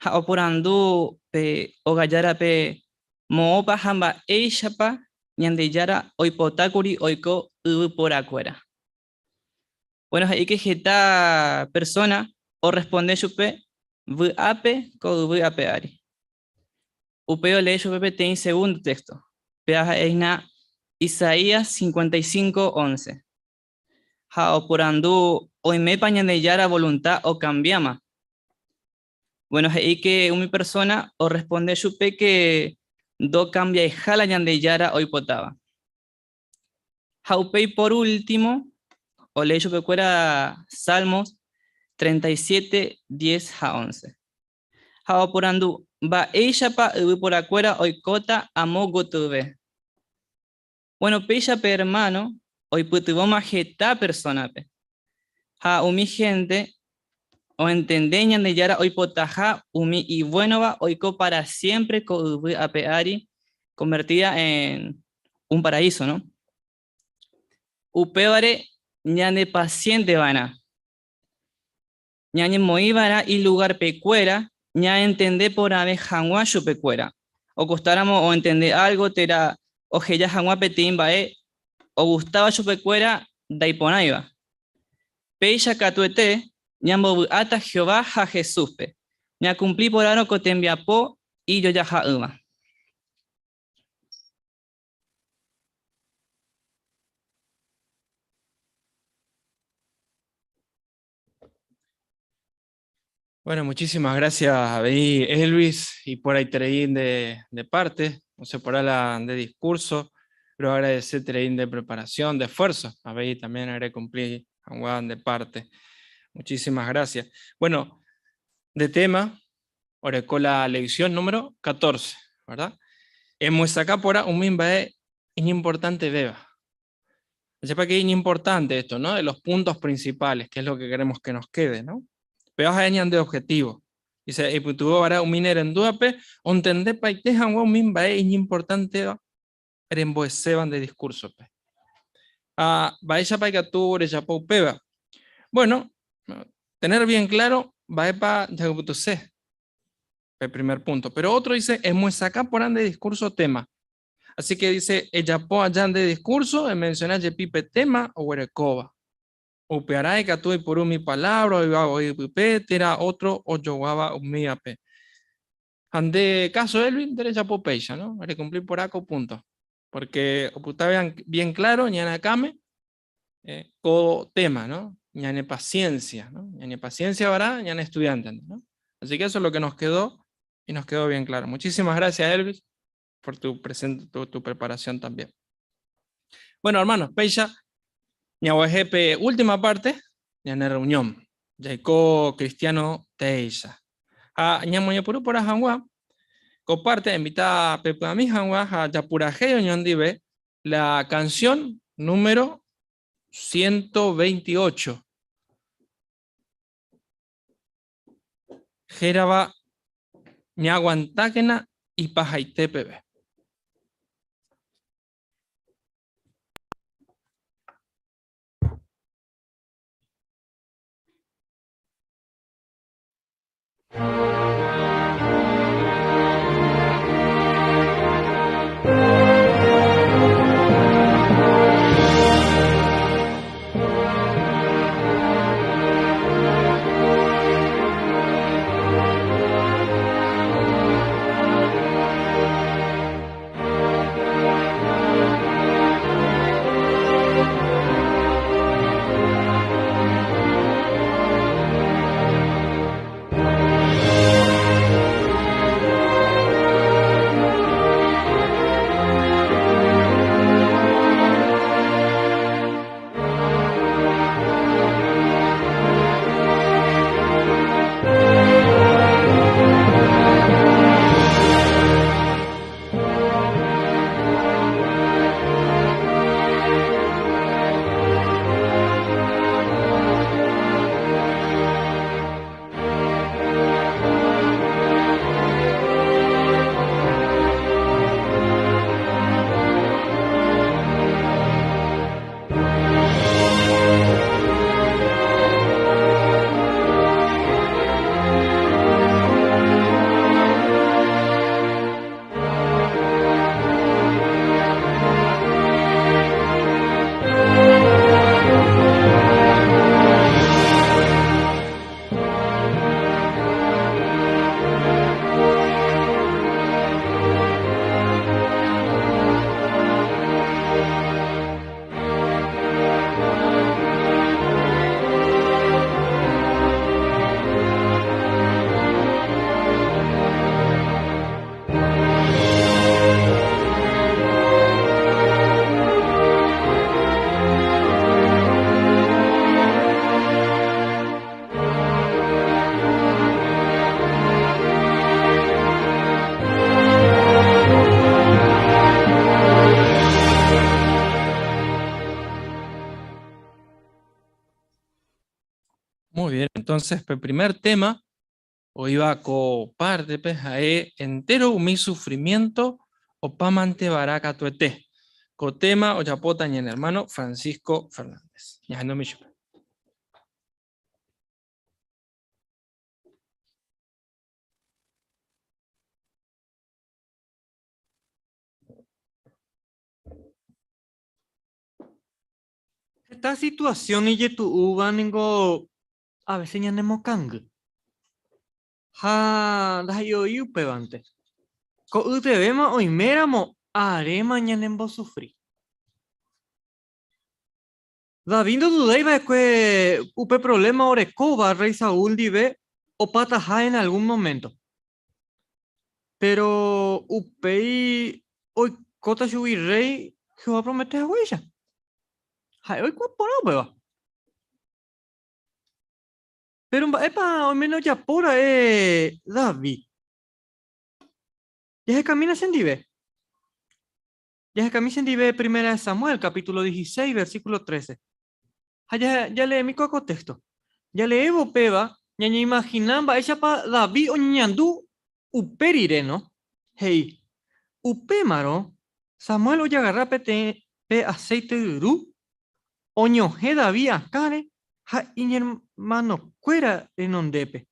ha oporandu pe ogajárape moõpa ha mba'éichapa Ñandejára oipotákuri oiko yvyporakuéra. Bueno, he'i ke heta persóna orresponde chupe vy'ápe ko yvy ape ári. Upéi olee chupe peteĩ segundo téxto, péva ha'e hína Isaías 55, 11. Ha oporandu oimépa Ñandejára volunta okambiáma. Bueno, he'i ke umi persóna orresponde chupe ke ndokambiaiha la Ñandejára oipotáva. Ha upéi por último, olee chupekuéra Salmos 37, 10 ha 11. Ha oporandu, Mba'éichapa yvyporakuéra oikóta amo gotyove? Bueno, péicha pe ermáno oipytyvõma heta persónape. Ha umi hénte oentende Ñandejára oipotaha umi ivuénova oiko pára siémpre ko yvy ape ári konvertída en un paraíso, no? Upévare ñanepasiénte va'erã. Ñañemoĩ va'erã ilugarpekuéra ñaentende porãve hag̃ua chupekuéra, okostáramo oentende álgo térã oheja hag̃ua peteĩ mba'e ogustáva chupekuéra ndaiporãiva. Péicha katuete ñambovy'áta Jehová ha Jesúspe, ñakumpli porãrõ ko tembiapo ijojaha'ỹva. Bueno, muchísimas gracias avei Elvis y por ahí de, de parte, no sé por la de discurso, pero agradecer de preparación, de esfuerzo, avei también haré cumplir de parte. Muchísimas gracias. Bueno, de tema, orekó la lección número 14, ¿verdad? Hemos acá por un mimbae importante beba. Sepa que es importante esto, ¿no? De los puntos principales, que es lo que queremos que nos quede, ¿no? Pero hayan de objetivo. Dice, y tuvo ahora un minero en duape, entende paitejan un mimbae importante remboeseban de discurso. Pe. Ah, vaisha paikatu rechapou peba. Bueno, tener bien claro, vaepa jaguputuse. El primer punto. Pero otro dice, es por ande discurso tema. Así que dice, ella po allá de discurso, en mencionar pipe tema o huerecoba. Upearay y por mi palabra, o iba tera otro o yoguaba umiape. Ande caso Elvin, derecha popeisha, ¿no? Haré cumplir por aco punto. Porque oputaba bien claro, ñana kame, eh, co tema, ¿no? Ñane paciencia, ¿no? Ñane paciencia ahora, ñane estudiante, ¿no? Así que eso es lo que nos quedó y nos quedó bien claro. Muchísimas gracias, Elvis, por tu, tu, tu preparación también. Bueno, hermanos, peisha, ñahuejepe, última parte, ñane reunión. Yaiko Cristiano Teisha. A ñamoñepuru por ajangua, comparte, invita a Pepe a mi jangua, a Yapurajeo ñondive, la canción número 128. Jeraba ñaguantáquena y pajaitepebe. Muy bien, entonces, el primer tema, o iba co parte, pues, ae entero mi sufrimiento, o pamante baraca tuete. Co tema o yapota el hermano Francisco Fernández. Ñajando mi chupa. Heta situasión ijetu'úva ningo a veces ñanemokangy. Ha ndaha'éi upévante. Ko'ytevéma oiméramo aréma ñanembosufri. David ndodudái va'ekue upe problema orekóva rréi Saúl ndive opataha en algún momento. Péro upéi oikóta chugui rréi Jehová opromete haguéicha. Ha'e oikuaa porã upéva. Péro mba'épa oiméne ojapo ra'e David? Jahekamína chendive. Jahekami chendive Primera de Samuel, capítulo 16, versículo 13. Ha jaleemi ko'ã ko texto. Jaleévo péva, ñañeimagina mba'éichapa David oñeñandu upe rire, no? He'i, Upémarõ, Samuel ojagarra peteĩ pe aceite ryru, oñohẽ David akãre ha iñermanokuéra renondépe,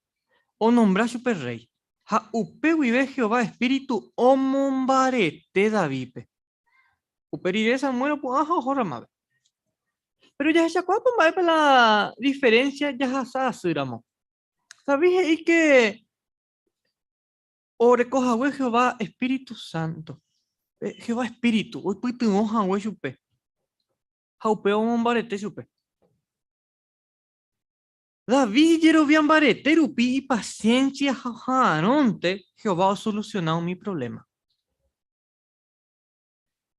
onombra chupe rréi. Ha upe guive Jehová espíritu omombarete Davídpe. Upe rire Samuel opu'ã ha oho Ramápe. Péro jahechakuaápa mba'épa la diferénsia jahasa asýramo. David he'i ke oreko hague Jehová espíritu sánto. Jehová espíritu oipytyvõ hague chupe ha upéva omombarete chupe. David ijerovia mbarete rupi ipasiénsia ha oha'arõnte Jehová osolusiona umi provléma.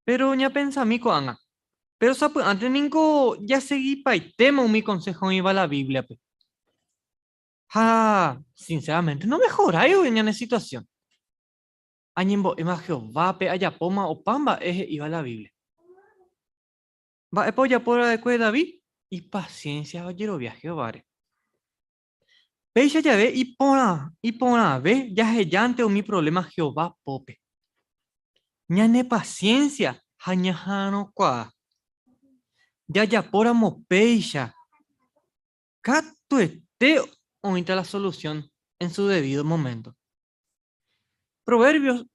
Péro ñapensami ko'ág̃a, péro sapy'ánte ningo jasegipaitéma umi konsého oĩva la Bíbliape. Ha sinceramente nomehorái ñane situasión. Añembo'éma Jehovápe ajapóma opa mba'e he'íva la Biblia. Mba'épa ojapo va'ekue David? Ipasiénsia ha ojerovia Jehováre. Péicha jave iporã, iporãve jahejánte umi provléma Jehová pópe. Ñanepasiénsia ha ñaha'arõkuaa. Jajapóramo péicha, katuete oĩta la solusión en su debido momento. Proverbios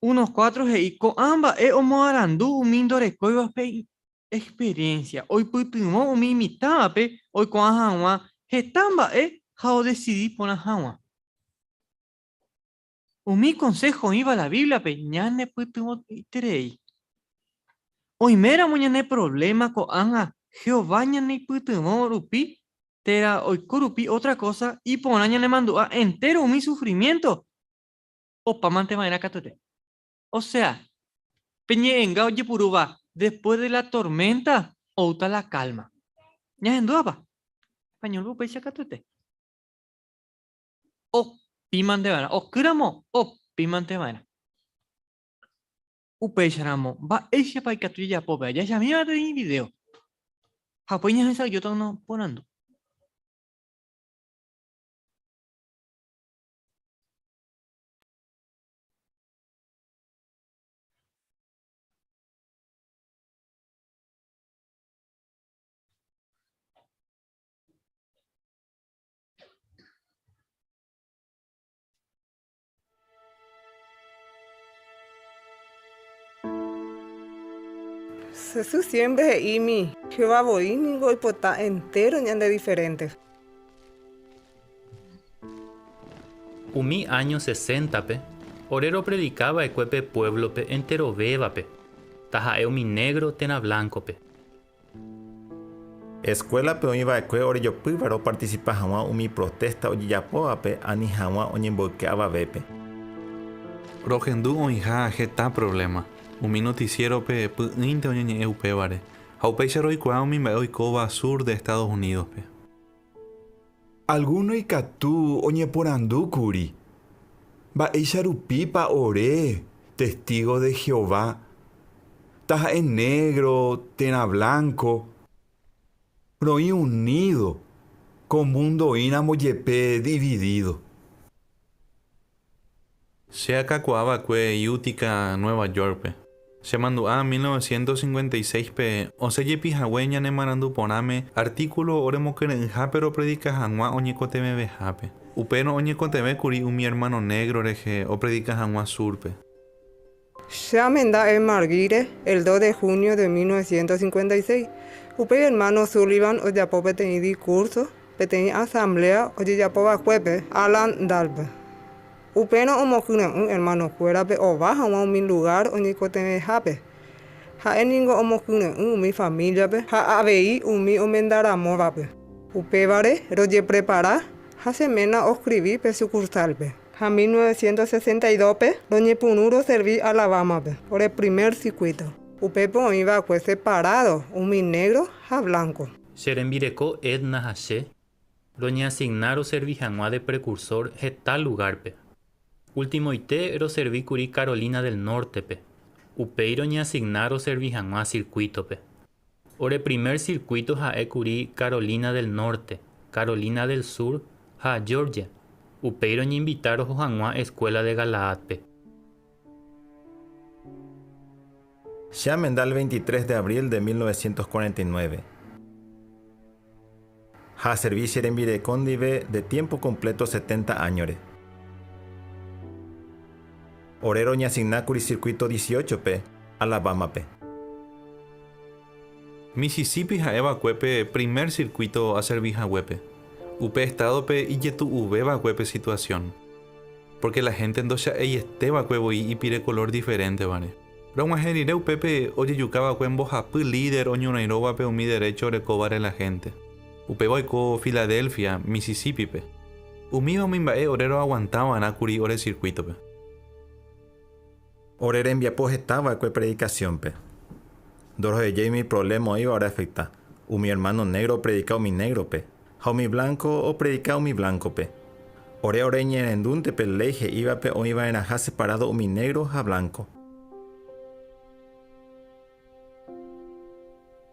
1:4 he'i, Ko'ã mba'e omoarandu umi ndorekóivape experiénsia, oipytyvõ umi imitãvape oikuaa hag̃ua heta mba'e ha odesidi porã hag̃ua. Umi konsého oĩva la Bíbliape ñanepytyvõiterei. Oiméramo ñane provléma ko'ág̃a Jehová ñaneipytyvõ rupi térã oiko rupi ótra kósa, iporã ñanemandu'a entéro umi sufrimiénto opámante va'erã katuete. Osea, pe ñe'ẽnga ojepurúva después de la tormenta oúta la calma. Ñahendúvapa? Españolpe upéicha katuete. Opímante va'erã. Okýramo, opímante va'erã. Upéicharamo, mba'éichapa ikatu jajapo upéva? Jahechamíva peteĩ vidéo. Ha upéi ñahesa'ỹijóta uno porandu. Jesús siémpre he'ími, Jehová voi ningo oipota entéro ñande diferénte. Umi áño seséntape, ore ropredika va'ekue pe puévlope enterovévape, taha'e umi négro térã vlánkope. Eskuélape oĩ va'ekue orejopýva ropartisipa hag̃ua umi protésta ojejapóvape ani hag̃ua oñemboyke avavépe. Rohendu oĩha heta provléma. Umi notisiérope py'ỹinte oñeñe'ẽ upévare, ha upéicha roikuaa umi mba'e oikóva sur de Estados Unídospe. Algúno ikatu oñeporandu kuri, Mba'éicha rupípa ore testígo de Jehová, taha'e négro térã vlánko, roĩ unído ko múndo oĩramo jepe dividído? Che akakuaa va'ekue Utica, Nueva York-pe. Chemandu'a 1956-pe osẽ jepi hague ñane marandu porãme artíkulo oremokyre'ỹhápe ropredika hag̃ua oñekotevẽvehápe. Upérõ oñekotevẽ kuri umi ermáno négro rehe opredika hag̃ua súrpe. Che amenda Ed Margui-re el 2 de junio de 1956. Upéi hermano Sullivan ojapo peteĩ discurso peteĩ asamblea ojejapova'ekuépe Allendale-pe. Upérõ omokyre'ỹ hermano-kuérape ova hag̃ua umi lugár oñeikotevẽhápe. Ha'e ningo omokyre'ỹ umi familia-pe ha avei umi omendaramóvape. Upévare rojeprepara ha che ména oskrivi pe sukursálpe. Ha 1962-pe roñepyrũ roservi Alabama-pe, ore primer sirkuíto. Upépe oĩ va'ekue separádo umi négro ha vlánko. Che rembireko Edna ha che, roñeasigna roservi hag̃ua de prekursór heta lugárpe. Ultimoite roservi kuri Carolina del Nórtepe, upéi roñeasigna roservi hag̃ua sirkuítope. Ore primer sirkuíto ha'e kuri Carolina del Norte, Carolina del Sur ha Georgia. Upéi roñeinvita roho hag̃ua Escuela de Galaádpe. Che amenda el 23 de abril de 1949. Ha aservi che rembireko ndive de tiempo completo 70 áñore. Ore roñeasignákuri circuito 18-pe, Alabama-pe. Mississippi ha'e va'ekue pe primer circuito aservi haguépe. Upe estádope ijetu'uve va'ekue pe situasión, pórke la hénte ndocha'eiete va'ekue voi ipire kolór diferéntevare. Rog̃uahẽ rire upépe ojejuka va'ekue mbohapy líder oñorairõvape umi derécho orekóvare la hénte. Upéva oiko Filadelfia, Mississíppipe. Umíva umi mba'e ore roaguanta va'erã kuri ore sirkuítope. Ore rembiapo heta va'ekue predikasiónpe. Ndorohejái umi provléma oĩva oreafekta. Umi ermáno négro opredika umi négrope, ha umi vlánko opredika umi vlánkope. Ore oreñe'ẽrendúnte pe léi he'ívape oĩ va'erãha separádo umi négro ha vlánko.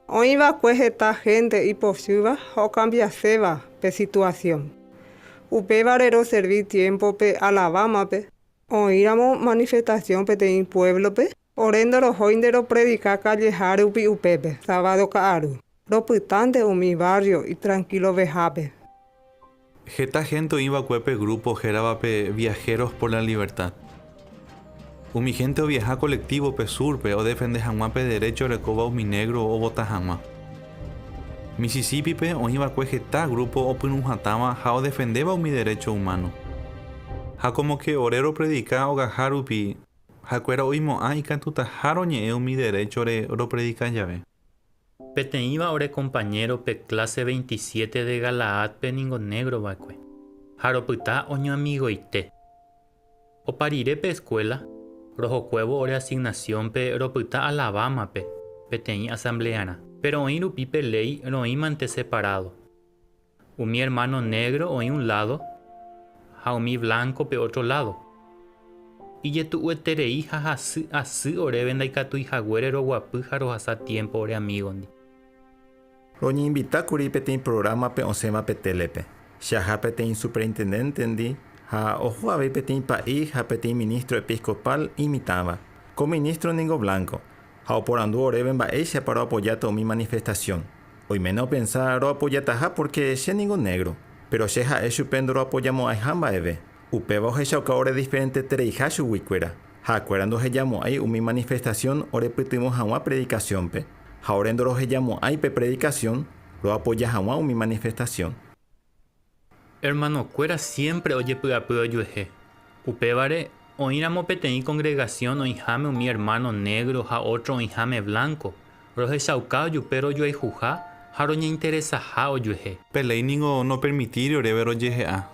Oĩ va'ekue heta hénte ipochýva ha okambiaséva pe situasión. Upévare roservi tiémpope Alabámape, oĩramo manifestasión peteĩ puévlope, ore ndorohóinte ropredika kallehárupi upépe, sábado ka'aru. Ropytánte umi várrio itrankilovehápe. Heta hénte oĩ va'ekue pe grúpo héravape Viajeros por la Libertad. Umi hénte oviaha kolektívope súrpe odefende hag̃ua pe derécho orekóva umi négro ovota hag̃ua. Misisípipe oĩ va'ekue heta grúpo opyrũ hatãva ha odefendéva umi derécho umáno. Ha kómo ke ore ropredika ogaha rupi, ha'ekuéra oimo'ã ikatutaha roñe'ẽ umi deréchore ropredika jave. Peteĩva ore kompañéro pe kláse 27 de Galaádpe ningo négro va'ekue, ha ropyta oñoamigoite. Opa rire pe eskuéla, rohokuévo ore asignasiónpe ropyta Alabámape peteĩ asamblearã. Péro oĩ rupi pe léi roĩmante separádo. Umi ermáno négro oĩ un ládo ha umi vlánko pe ótro ládo. Ijetu'ueterei ha hasy asy oréve ndaikatúi haguére roguapy ha rohasa tiémpo ore amígondi. Roñeinvita kuri peteĩ prográmape osẽva pe télepe. Che aha peteĩ superintendéntendi ha oho avei peteĩ pa'i ha peteĩ ministro episcopal imitãva. Ko ministro ningo blanco, ha oporandu oréve mba'éichapa roapojáta umi manifestasión. Oiméne opensa roapojataha pórke che ningo négro. Péro che ha'e chupe ndoroapojamo'ãiha mba'eve. Upéva ohechauka ore diferentetereiha chuguikuéra. Ha'ekuéra ndohejamo'ãi umi manifestasión orepytyvõ hag̃ua predikasiónpe, ha ore ndorohejamo'ãi pe predikasión roapoja hag̃ua umi manifestasión. Ermanokuéra siémpre ojepy'apy ojuehe. Upévare, oĩramo peteĩ kongregasión oĩháme umi ermáno négro ha ótro oĩháme vlánko, rohechauka ojupe rojoayhuha ha roñeinteresaha ojuehe. Pe léi ningo nopermitíri oréve rojehe'a,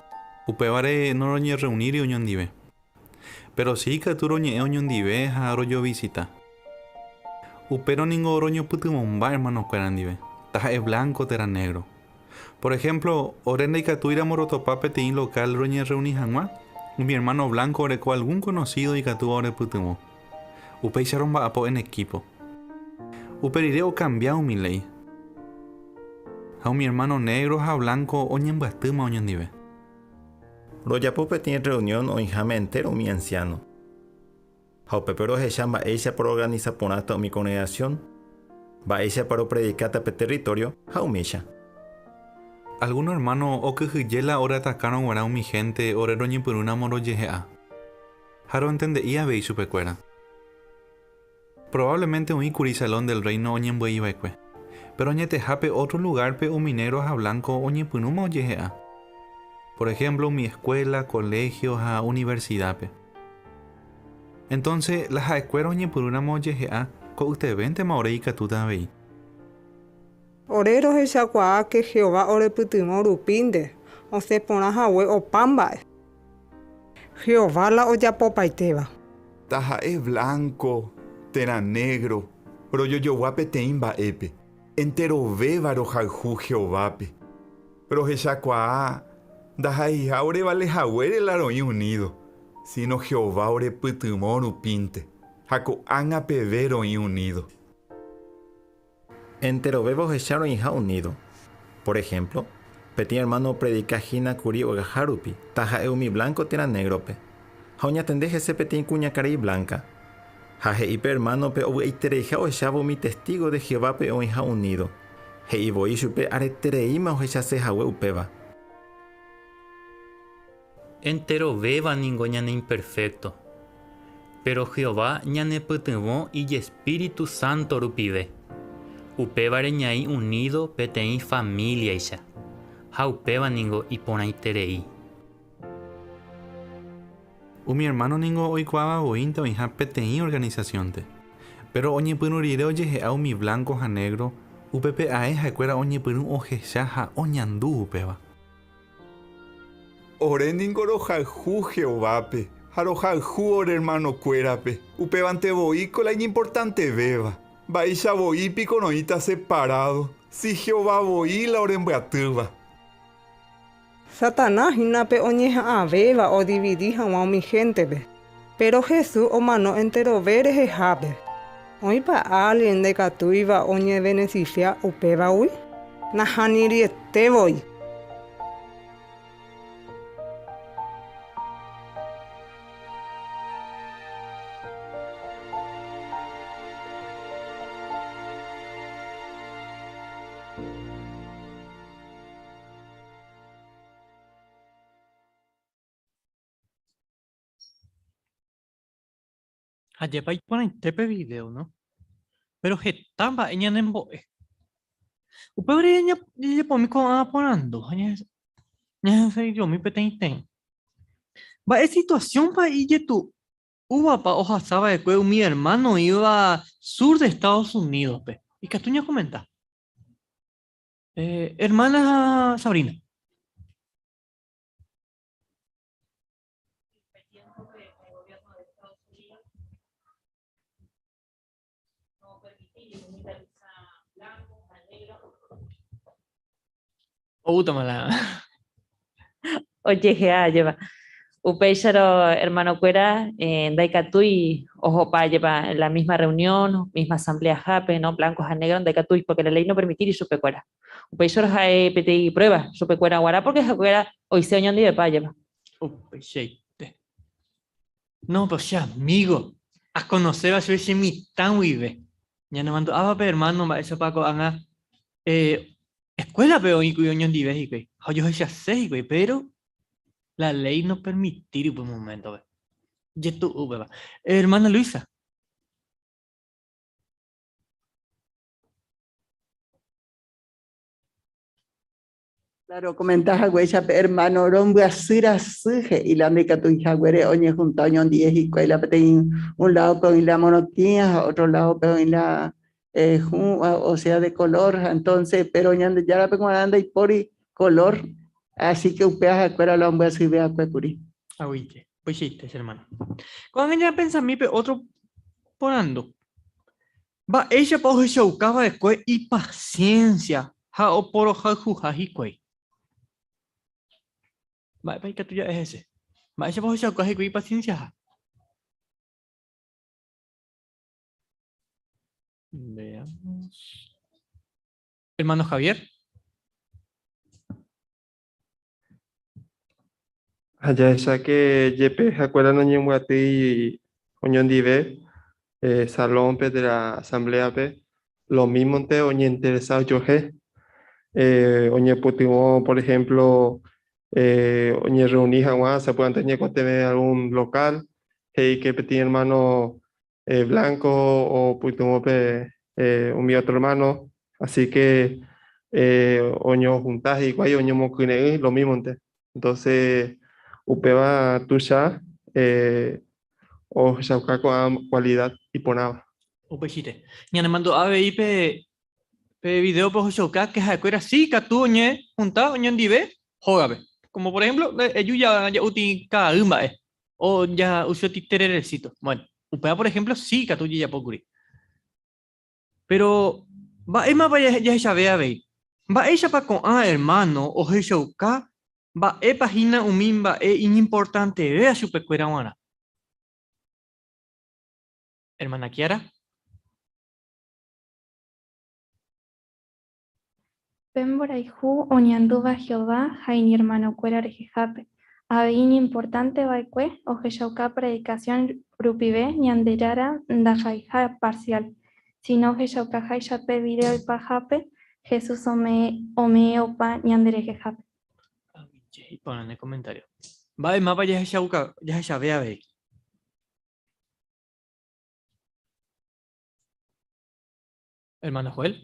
upévare noroñerreuníri oñondive. Péro si ikatu roñe'ẽ oñondive ha rojovisita. Upérõ ningo roñopytyvõmba ermanokuéra ndive, taha'e blanco térã negro. Por ehémplo, ore ndaikatúiramo rotopa peteĩ lokál roñerreuni hag̃ua, umi ermáno blanco oreko algún konosído ikatúva orepytyvõ. Upéicha romba'apo en ekípo. Upe rire okambia umi léi. Ha umi ermáno negro ha blanco oñembyatýma oñondive. Rojapo peteĩ rreunión oĩháme entéro umi ansiáno. Ha upépe rohecha mba'éichapa roorganisa porãta umi kongregasión, mba'éichapa ropredikáta pe território ha umícha. Algúno ermáno okyhyje la oreatakárõ g̃uarã umi hénte ore roñepyrũramo rojehe'a. Ha roentende'i avei chupekuéra. Probablemente oĩkuri Salón del Reino oñembyaiva'ekue. Péro añetehápe ótro lugárpe umi negro ha blanco oñepyrũma ojehe'a. Por ehémplo umi eskuéla, koléhio ha universidápe. Entónse, la ha'ekuéra oñepyrũramo ojehe'a, ko'ytevéntema ore ikatúta avei. Ore rohechakuaa ke Jehová orepytyvõ rupínte osẽ porã hague opa mba'e. Jehová la ojapopaitéva. Taha'e blanco térã negro, rojojogua peteĩ mba'épe, enterovéva rohayhu Jehovápe. Rohechakuaa ndaha'eiha orevale haguére la roĩ unido, síno Jehová orepytyvõ rupínte, ha ko'ág̃a peve roĩ unido. Enterovéva ohecha roĩha unído. Por ehémplo, peteĩ ermáno opredika hína kuri ogahárupi, taha'e umi vlánko térã négrope. Ha oñatende hese peteĩ kuñakarai vlánka. Ha he'i pe ermánope ovy'aitereiha ohechávo umi testígo de Jehovápe oĩha unído. He'i voi chupe aretereíma ohechase hague upéva. Enterovéva ningo ñaneimperfékto, péro Jehová ñanepytyvõ ijespíritu sánto rupive. Upévare ñaĩ unído peteĩ famíliaicha, ha upéva ningo iporãiterei. Umi ermáno ningo oikuaáva voínte oĩha peteĩ organisasiónte. Péro oñepyrũ rire ojehe'a umi vlánko ha négro, upépe ae ha'ekuéra oñepyrũ ohecha ha oñandu upéva. Ore ningo rohayhu Jehovápe ha rohayhu ore ermanokuérape, upévante voíko la iñimportantevéva. Mba'éicha voi piko roĩta separádo, si Jehová voi la orembyatýva. Satanás hína pe oñeha'ãvéva odividi hag̃ua umi héntepe. Péro Jesús omano enterove rehehápe. Oĩpa álgien ndaikatúiva oñevenefisia upévagui? Nahaniriete voi. Ajépa iporãite pe video, no? Péro heta mba'e ñanembo'e. Upévare jajapomi ko'ã porandu ha ñahesa'ỹijomi peteĩteĩ. Mba'e situasiónpa ijetu'úvapa ohasa va'ekue umi ermáno oĩva sur de Estados Unídospe? Ikatu ñakomenta. Ermána Sabrina. Oútama la. Ojehe'a jeva. Upéicharõ hermanokuéra ndaikatúi ohopa jeva la misma reunión, misma asamblea hápe, no, blanco ha negro ndaikatúi, porque la ley no permitiri chupekuéra. Upéicharõ ha'e peteĩ prueba chupekuéra guarã, porque ha'ekuéra oise oñondivepa jeva. Upeichaite. No, pero che amigo, akonoséva chupe che mitã guive. Ñanemandu'áva pe hermano mba'éichapa ko'ág̃a escuela-pe oĩkuri oñondive hikuái ha ojohechase hikuái, pero la ley no permitíri upe momento-pe. Jetu'u upéva. Hermana Luisa. Claro, okomenta haguéicha pe ermáno rombyasy rasy he'i la ndaikatúi haguére oñehunta oñondive hikuái la peteĩ un ládope oĩ la morotĩa ha ótro ládope oĩ la hũ osea de kolór ha entónse péro Ñandejárape g̃uarã ndaipóri kolór así ke upéva ha'ekuéra la ombyasyve va'ekue kuri. Aguyje, upeichaite che ermáno. Ko'ág̃a ñapensami pe ótro porandu. Mba'éichapa ohechauka va'ekue ipasiénsia ha oporohayhuha hikuái? Mba'épa ikatu ja'e hese? Mba'éichapa ohechauka hikuái ipasiensiaha? Veamos. Hermano Javier. Ha jahecha que jepe ha'ekuéra noñembyatýi oñondive salón-pe térã asamblea-pe, lo mímonte oñeinteresa ojuehe. Oñepytyvõ, por ejemplo, oñerreuni hag̃ua sapy'ánte oñekotevẽ algún local, he'i que peteĩ hermano. eh, blanco o pe eh, umi otro hermano, así que eh, oño juntas hikuái oñomokyre'ỹ lo mismo-nte. Entonces upéva tuicha eh, ohechauka ko'ã cualidad iporãva. Upeichaite. Ñanemandu'a avei pe pe video-pe ohechauka ke ha'ekuéra si ikatu oñejunta oñondive hógape. Como por ejemplo, eju ja'úti ka'ay mba'e o ja'uséti tererecito. Bueno, upéva por ejemplo si ikatu ojejapo kuri. Pero mba'émapa jahechave avei? Mba'éichapa ko'ã hermano ohechauka mba'épa hína umi mba'e iñimportantevéva chupekuéra g̃uarã? Hermana Kiara. Pe mborayhu oñandúva Jehová ha iñermanokuéra rehehápe, avei iñimportánte va'ekue ohechauka predikasión rupive Ñandejára ndaha'eiha parsiál, síno ohechaukaháicha pe vidéo ipahápe Jesús ome'ẽ opa ñanderehehápe. Iporã ne komentario. Mba'e mápa jahechave avei? Hermano Joel.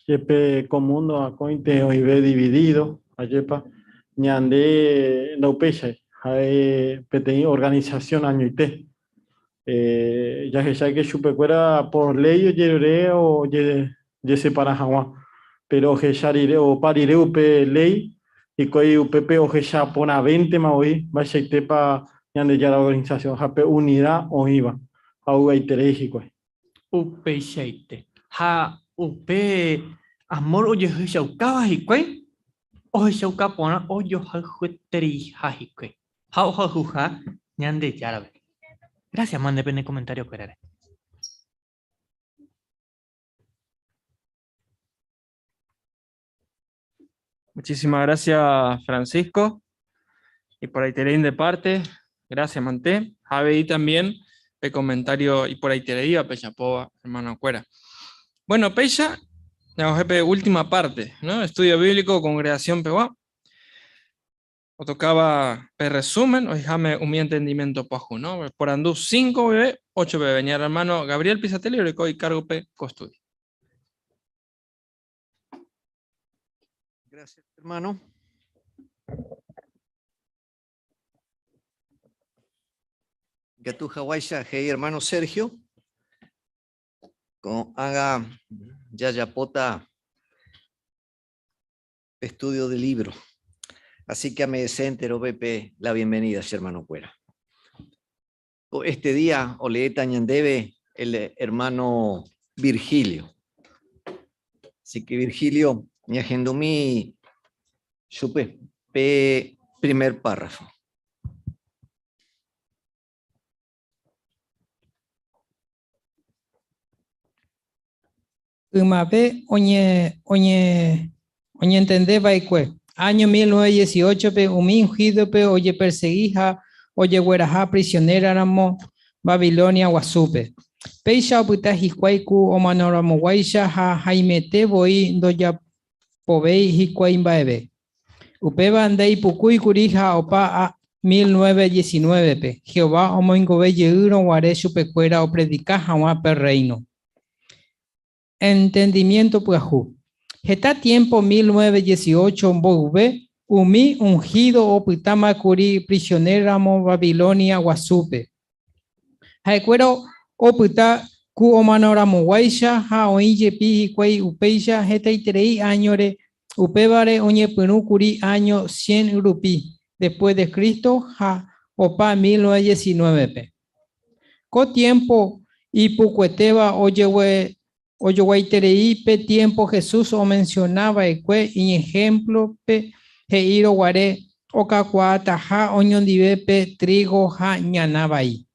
Jepe ko mundo akóinte oĩve dividido, ajépa, ñande ndaupéichai, ha'e peteĩ organización añoite. Eh, jahecháke chupekuéra por ley ojerure ojesepara hag̃ua, pero ohecha rire, opa rire upe ley, hikuái upépe ohecha porãvéntema voi mba'eichaitépa Ñandejára organización ha pe unida oĩva, ha ovy'aiterei hikuái. Upeichaite. Ha upe amór ojehechaukáva hikuái, ohechauka porã ojohayhuetereiha hikuái ha ohayhuha Ñandejárape. Gracias, mande pene comentario-kuérare. Muchísimas gracias, Francisco. Y por ahí te de parte, gracias, Manté. Avei también pe comentario y por ahí te iba, pejapóva, hermano cuera. Bueno, péicha, pe última parte, ¿no? Estudio bíblico, congregación pegua. Otocaba pe resumen, oiháme umi entendimiento pyahu, ¿no? Porandu 5 guive, 8 peve. Ñane hermano Gabriel Pisatelli oreko icargo pe ko estudio. Gracias, hermano. Ikatu haguáicha he'i hermano Sergio, ko'ág̃a jajapóta estudio de libro. Así que ame'ẽse enterovépe la bienvenida che hermanokuéra. Ko este día oleéta ñandéve el hermano Virgilio. Así que Virgilio, ñahendumi chupe pe primer párrafo. Ymave oñentende va'ekue, áño 1918-pe umi unhídope ojepersegi ha ojegueraha prisionéraramo Babilonia Guasúpe. Péicha opyta hikuái ku omanoramoguáicha ha haimete voi ndojapovéi hikuái mba'eve. Upéva ndaipukúi kuri ha opa 1919-pe, Jehová omoingove jeýrõ guare chupekuéra opredika hag̃ua pe Rréino. Entendimiento pyahu. Heta tiémpo 1918 mboyve, umi unhído opytáma kuri prisionéramo Babilonia Guasúpe. Ha'ekuéra opyta ku omanoramoguáicha ha oĩ jepi hikuái upéicha hetaiterei áñore, upévare oñepyrũ kuri áño cien rupi después de Cristo ha opa 1919-pe. Ko tiémpo ipukuetéva ojoguaiterei pe tiémpo Jesús omensiona va'ekue iñehémplope he'írõ guare okakuaataha oñondive pe trígo ha ñana vai.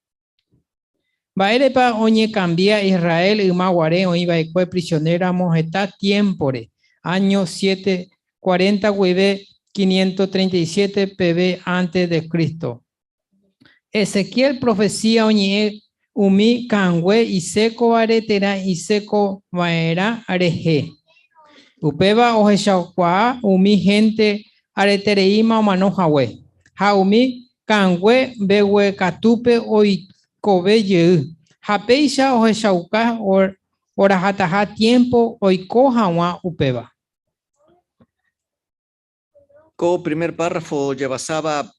Mba'érepa oñekambia Israel yma guare oĩ va'ekue prisionéramo heta tiémpore, áño 740 guive 537 peve ántes de Cristo? Ezequiel profesía oñe'ẽ umi kangue isékovare térã isekova'erã rehe. Upéva ohechakuaa umi hénte aretereíma omano hague, ha umi kangue mbeguekatúpe kove jey, ha péicha ohechauka orahataha tiempo oiko hag̃ua upéva. Ko primer párrafo ojevasáva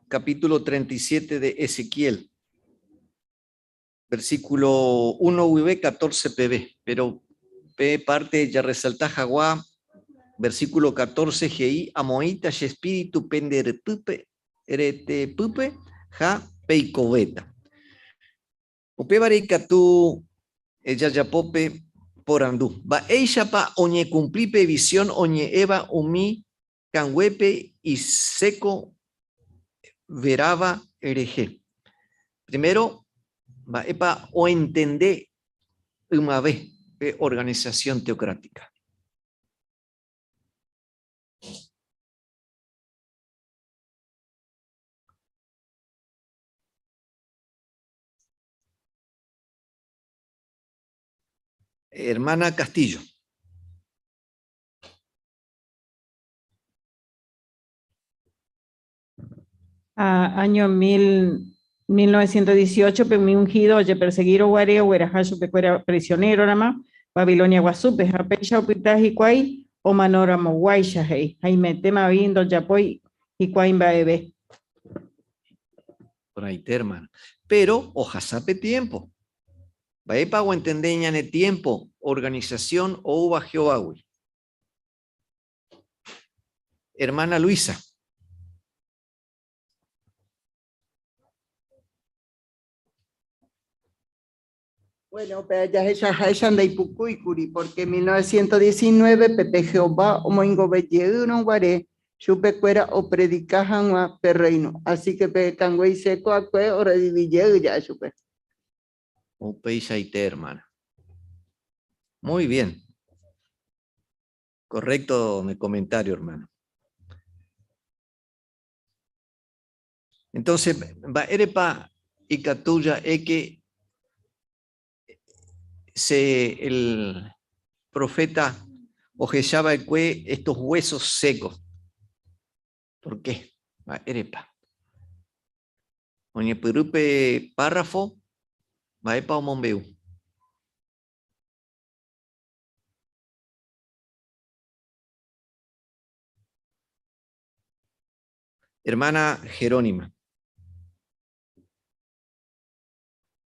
capítulo 37 de Ezequiel, versículo 1 guive 14 peve, pero pe parte jarresalta hagua versículo 14 he'i amoĩta che espíritu pende retýpe, retepýpe ha peikovéta. Upévare ikatu jajapo pe porandu, Mba'éichapa oñekumpli pe visión oñe'ẽva umi kanguépe iséko veráva rehe? Primero, mba'épa oentende ymave pe organización teocrática? Hermana Castillo. A año 1918 pe umi ungido ojepersegírõ guare ogueraha chupekuéra prisionéroramo Babilonia guasúpe, ha péicha opyta hikuái omanoramoguáicha, he'i, haimetéma avei ndojapói hikuái mba'eve. Porãite, hermana. Pero ohasa pe tiempo. Mba'épa oentende ñane tiempo organización oúva Jehovágui? Hermana Luisa. Bueno, pe jahechaháicha ndaipukúikuri, porque 1919 pe Jehová omoingove jeýrõ guare chupekuéra opredika hag̃ua pe Reino. Así que pe kangue iséko akue orevivi jey ja'e chupe. Upeichaite, hermana. Muy bien. Correcto mi comentario, hermano. Entonces, mba'érepa ikatu ja'e que se el profeta ohecha va'ekue estos huesos secos? ¿Por qué? Mba'érepa? Oñepyrũ pe párrafo, mba'épa omombe'u? Hermana Jerónima.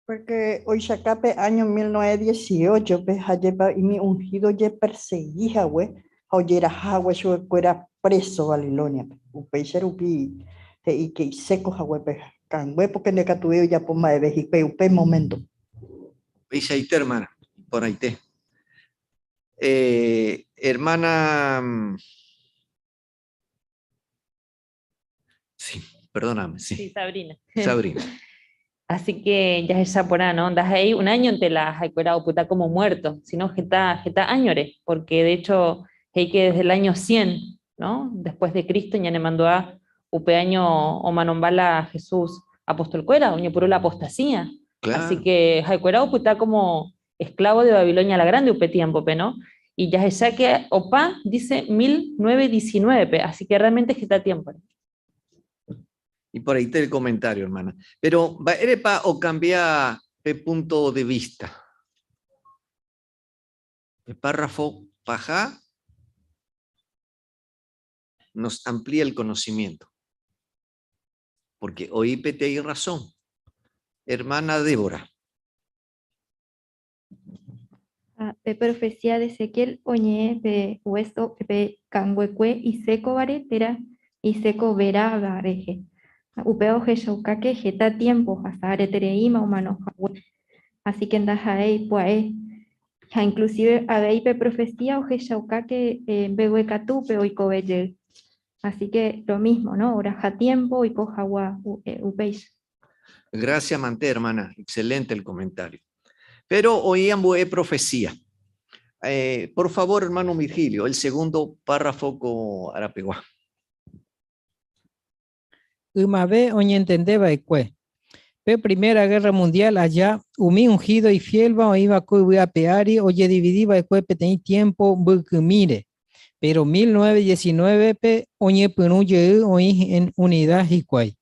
Porque oichakápe año 1918-pe hajépa umi ungido ojepersegi hague ha ojeraha hague chupekuéra preso Babilonia-pe. Upéicha rupi he'i ke iséko hague pe kangue porque ndekatuvéi ojapo mba'eve hikuái upe momento. Upeichaite, hermana. Iporãite. Eh, hermana. Sí, perdóname, sí. Sí, Sabrina. Sabrina. Así que jahecha porã, ¿no? Ndaha'éi un añonte la ha'ekuéra opyta como muerto, sino heta, heta áñore, porque de hecho he'i que desde el año 100, ¿no? Después de Cristo ñanemandu'a upe año omanomba la Jesús apostolkuéra, oñepyrũ la apostasía. Así Claro. que ha'ekuéra opyta como esclavo de Babilonia la Grande upe tiempo-pe, ¿no? Y jahecha que opa dice 1919-pe, así que realmente heta tiempo. Y por ahí está el comentario, hermana. Pero mba'érepa okambia pe punto de vista? Pe párrafo paha nos amplía el conocimiento. Porque oĩ peteĩ razón. Hermana Débora. Ha pe profecía de Ezequiel oñe'ẽ pe hueso pe kanguekue isékovare térã iséko veráva rehe. Ha upéva ohechauka ke heta tiémpo ohasa aretereíma omano hague. Así ke ndaha'éi pya'e. Ha inclusive avei pe profecía ohechauka ke mbeguekatúpe oikove jey. Así ke lo mismo, no? Oraha tiémpo oiko hagua upéicha. Gracias, mante, hermana. Excelente el comentario. Pero oĩ ambue profecía. Eh, por favor, hermano Virgilio, el segundo párrafo ko arapegua. Ymave oñentende va'ekue. Pe Primera Guerra Mundial aja, umi ungido ifiélva oĩva ko yvy ape ári ojedividi va'ekue peteĩ tiémpo mbykymíre. Péro 1919-pe oñepyrũ jey oĩ en unida hikuái.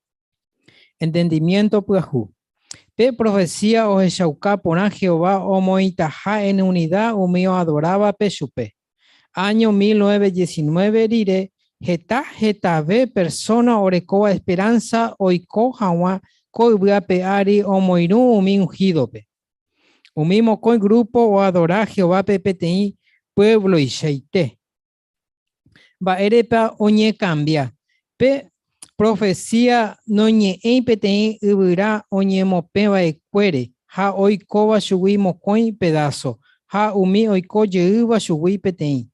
Entendimiento pyahu. Pe profecía ohechauka porã Jehová omoĩtaha en unida umi oadorávape chupe. Áño 1919 rire, heta hetave persóna orekóva esperánsa oiko hag̃ua ko yvy ape ári omoirũ umi unhídope. Umi mokõi grúpo oadora Jehovápe peteĩ puevloichaite. Mba'érepa oñekambia? Pe profesía noñe'ẽi peteĩ yvyra oñemopẽva'ekuére ha oikóva chugui mokõi pedáso ha umi oiko jeýva chugui peteĩ.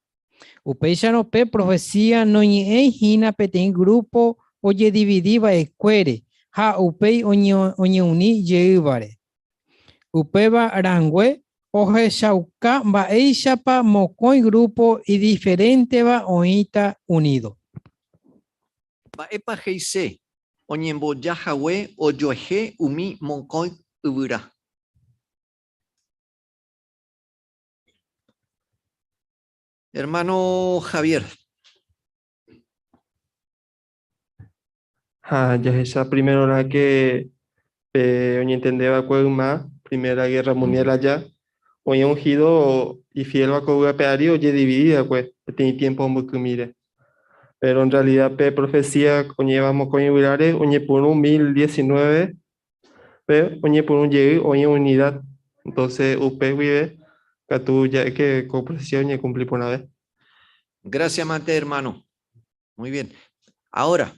Upéicharõ pe profesía noñe'ẽi hína peteĩ grúpo ojedividi va'ekuére ha upéi oñeuni jeývare. Upéva rangue ohechauka mba'éichapa mokõi grúpo idiferénteva oĩta unído. Mba'épa he'ise oñemboja hague ojoehe umi mokõi yvyra? Hermano Javier. Ha jahecha primerorã ke pe oñentende va'ekue yma Primera Guerra Mundial aja, oĩ ungido ifiélva ko yvy ape ári ojedividi va'ekue peteĩ tiémpo mbykymíre. Péro en realida pe profesía oñe'ẽva mokõi yvyráre oñepyrũ 1019 pe oñepyrũ jey oĩ unidad. Entonces upe guive katu ja'e ke ko profesía oñekumpli porãve. Gracias mante hermano. Muy bien. Ahora,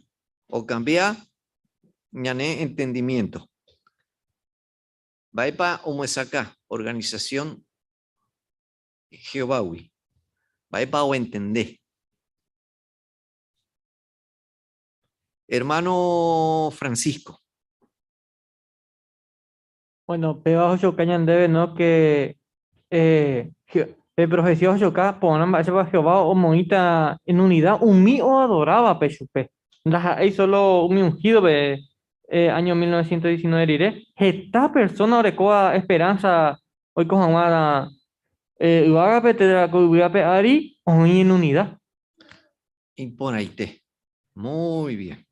okambia ñane entendimiento. Mba'épa omyesakã organización Jehovágui? Mba'épa oentende? Hermano Francisco. Bueno, péva ohechuka ñandéve, no, que eh, pe profecía ohechuka porã mba'éichapa Jehová omoĩta en unidad umi oadorávape chupe. Ndaha'éi solo umi ungido-pe eh, año 1919 rire, heta persona orekóva esperanza oiko hag̃ua eh, yvágape térã ko yvy ape ári oĩ en unidad. Iporãite. Muy bien.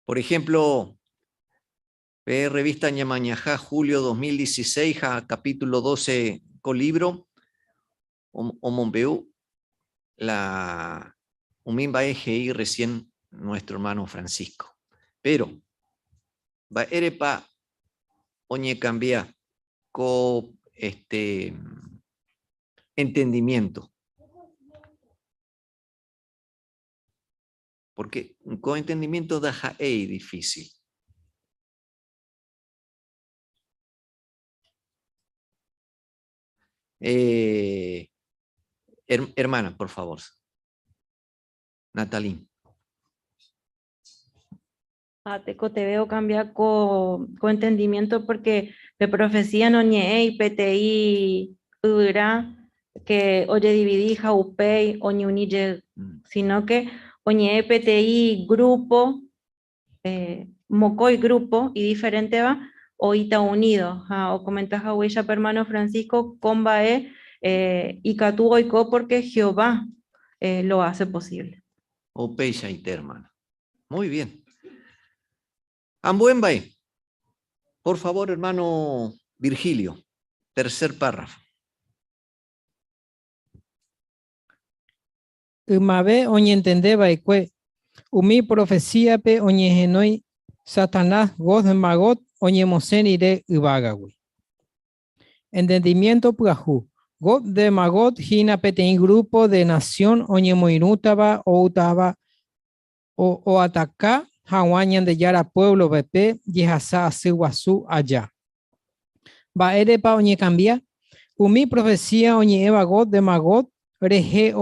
Por ejemplo, pe revista Ñemañaha julio 2016 ha capítulo 12 ko libro omombe'u la umi mba'e he'i recién nuestro hermano Francisco. Pero, mba'érepa oñekambia ko este entendimiento? Porque ko entendimiento ndaha'éi difícil. Eh, hermana, por favor. Natalín. Ha tekotevẽ okambia ko, ko entendimiento porque pe profecía noñe'ẽi peteĩ yvyra que ojedividi ha upéi oñeuni jey, sino que oñe'ẽ peteĩ grupo, eh, mokõi grupo idiferénteva oĩta unido. Ha okomenta haguéicha pe hermano Francisco ko mba'e eh, ikatu oiko porque Jehová eh, lo hace posible. Upeichaite, hermana. Muy bien. Ambue mba'e. Por favor, hermano Virgilio, tercer párrafo. Ymave oñentende va'ekue umi profesíape oñehenói Satanás Gog de Magog oñemosẽ rire yvágagui. Entendimiento pyahu. Gog de Magog hína peteĩ grupo de nasión oñemoirũtava oútava oataka hag̃ua Ñandejára puévlope pe jehasa asy guasu aja. Mba'érepa oñekambia? Umi profesía oñe'ẽva Gog de Magog rehe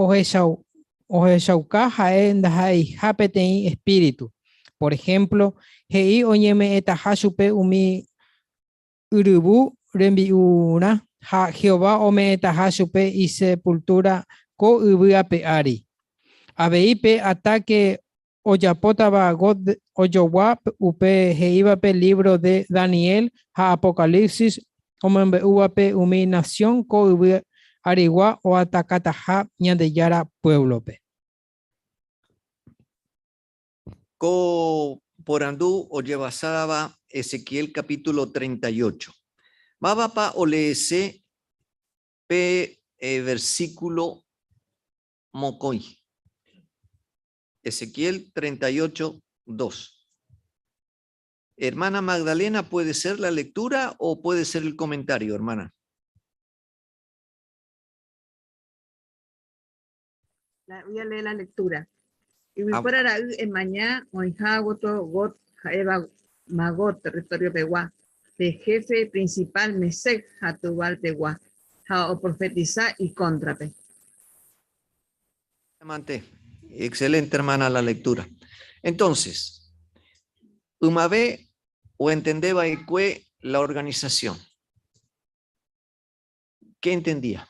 ohechauka ha'e ndaha'eiha peteĩ espíritu. Por ehémplo, he'i oñeme'ẽtaha chupe umi yryvu rembi'urã ha Jehová ome'ẽtaha chupe isepultúra ko yvy ape ári. Avei pe atáke ojapótava Gog ojogua upe he'ívape lívro de Daniel ha Apocalipsis omombe'úvape umi nasión ko yvy arigua oatakataha Ñandejára puévlope. Ko porandu ojevasáva Ezequiel capítulo 38. Mávapa oleese pe eh, versículo mokõi. Ezequiel 38, 2. Hermana Magdalena, ¿puede ser la lectura o puede ser el comentario, hermana? La, voy a leer la lectura. Yvypóra ra'y emaña oĩha gotyo Gog ha'éva Magog territorio pegua, pe jefe principal Mesec ha Tubal pegua, ha oprofetisa ikóntrape. Excelente, hermana, la lectura. Entonces, ymave oentende va'ekue la organización. ¿Qué entendía?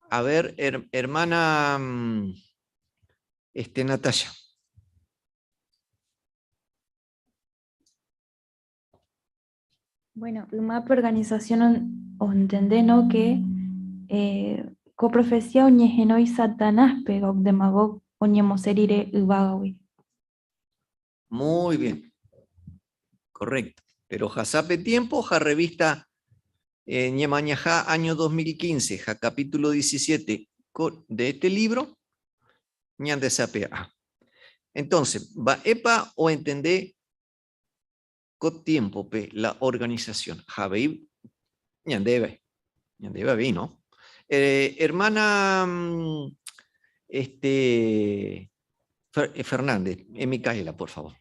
A ver, hermana este, Natalia. Bueno, yma pe organización ontende, no, que eh, ko profecía oñehenói Satanáspe Gog de Magog oñemosẽ rire yvágagui. Muy bien. Correcto. Pero jasape tiempo, ja revista eh, Ñemañahá, año 2015, ja capítulo 17 de este libro, ñandesape'a. Entonces, mba'épa oentende ko tiempo-pe la organización. Ha avei ñandéve, ñandéve avei, no? Eh, hermana este, Fernández, eh, Micaela, por favor.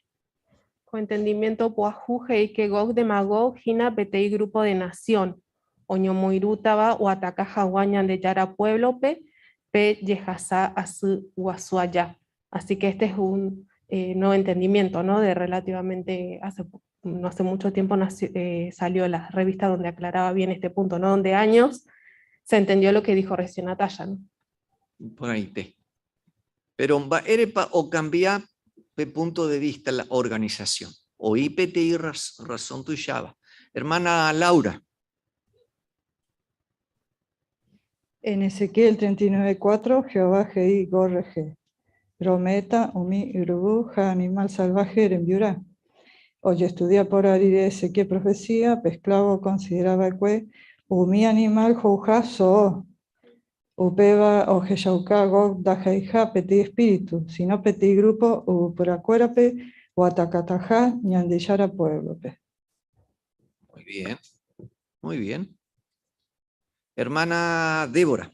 Ko entendimiento pyahu he'i ke Gog de Magog hína peteĩ grupo de nación oñomoirũtava oataka haguã Ñandejára pueblo-pe pe jehasa asy guasu aja. Así que este es un eh, nuevo entendimiento, ¿no? De relativamente hace, no hace mucho tiempo eh, salió la revista donde aclaraba bien este punto, ¿no? Donde años se entendió lo que dijo recién Natalia, ¿no? Porãite. Pero mba'érepa okambia pe punto de vista la organización? Oĩ peteĩ razón tuicháva. Hermana Laura. En Ezequiel 39:4, Jehová he'i Gog rehe, Rome'ẽta umi yryvu ha animál salváhe rembi'urã. Ojestudia porã rire Ezequiel profesía, pe esklávo okonsidera va'ekue umi animál ho'uha so'o. Upéva ohechauka Gog ndaha'eiha peteĩ espíritu, síno peteĩ grúpo yvyporakuérape oatakataha Ñandejára puévlope. Muy bien, muy bien. Hermana Débora.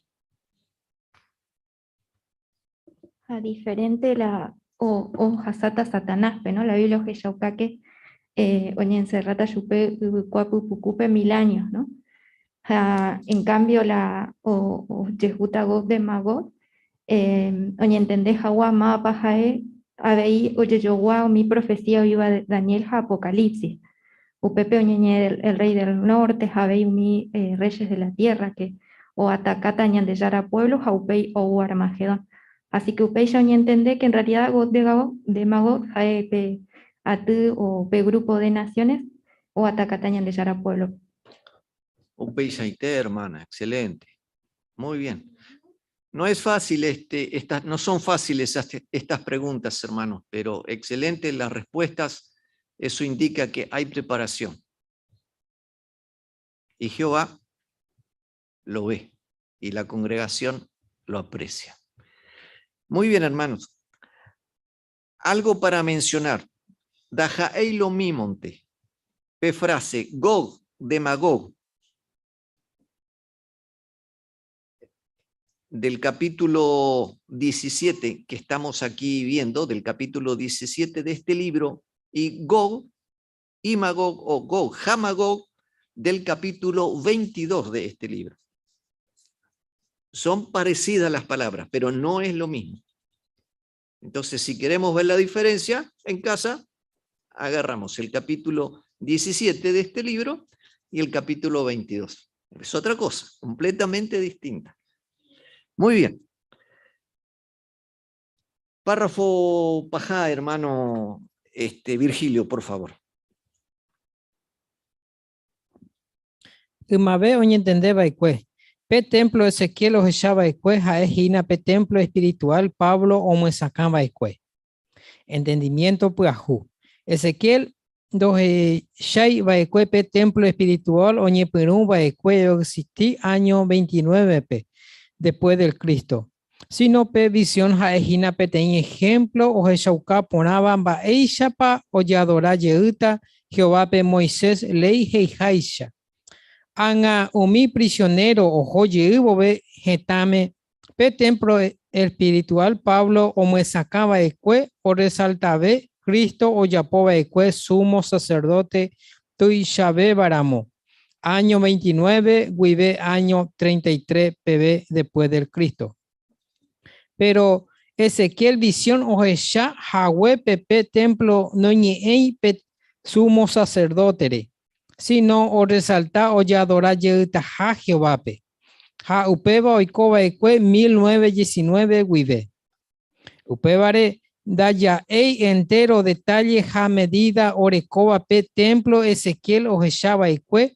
Ha diferente la o ohasáta Satanáspe, no? La Biblia ohechauka ke eh, oñenserráta chupe yvykua pypukúpe mil años, no? Ha en cambio la o ojehúta Gog de Magog, eh, oñentende hag̃ua mávapa ha'e avei ojejogua umi profecía oĩva Daniel ha Apocalipsis. Upépe oñeñe'ẽ el rey del norte ha avei umi reyes de la tierra que oatakáta Ñandejára pueblo ha upéi ou Armagedón. Así que upéicha oñentende que en realidad Gog de Magog ha'e pe aty o pe grupo de naciones oatakáta Ñandejára pueblo. Upeichaite, hermana, excelente. Muy bien. No es fácil, este, estas, no son fáciles estas preguntas, hermanos, pero excelentes las respuestas. Eso indica que hay preparación. Y Jehová lo ve y la congregación lo aprecia. Muy bien, hermanos. Algo para mencionar. Ndaha'éi lomímonte. Pe frase Gog de Magog del capítulo 17 que estamos aquí viendo, del capítulo 17 de este libro, y Gog y Magog o Gog ha Magog del capítulo 22 de este libro. Son parecidas las palabras, pero no es lo mismo. Entonces, si queremos ver la diferencia en casa, agarramos el capítulo 17 de este libro y el capítulo 22. Es otra cosa, completamente distinta. Muy bien. Párrafo paha, hermano este, Virgilio, por favor. Ymave oñentende va'ekue, pe templo Ezequiel ohecha va'ekue ha'e hína pe templo espiritual Pablo omyesakã va'ekue. Entendimiento pyahu. Ezequiel ndohechái va'ekue pe templo espiritual oñepyrũ va'ekue oexisti áño 29-pe después del Cristo, sino pe visión ha'e hína peteĩ ehémplo ohechauka porãva mba'éichapa ojeadora jeýta Jehovápe Moisés léi he'iháicha. Ág̃a umi prisionéro oho jey vove hetãme, pe témplo espirituál Pablo omyesakã va'ekue orresaltave Cristo ojapo va'ekue súmo saserdóte tuichavévaramo, áño 29 guive áño 33 peve después del Cristo. Péro Ezequiel visión ohecha haguépe pe témplo noñe'ẽi pe súmo saserdótere, síno orresalta ojeadora jeytaha Jehovápe. Ha upéva oiko va'ekue 1919 guive. Upévare ndaja'éi entéro detálle ha medída orekóva pe témplo Ezequiel ohecha va'ekue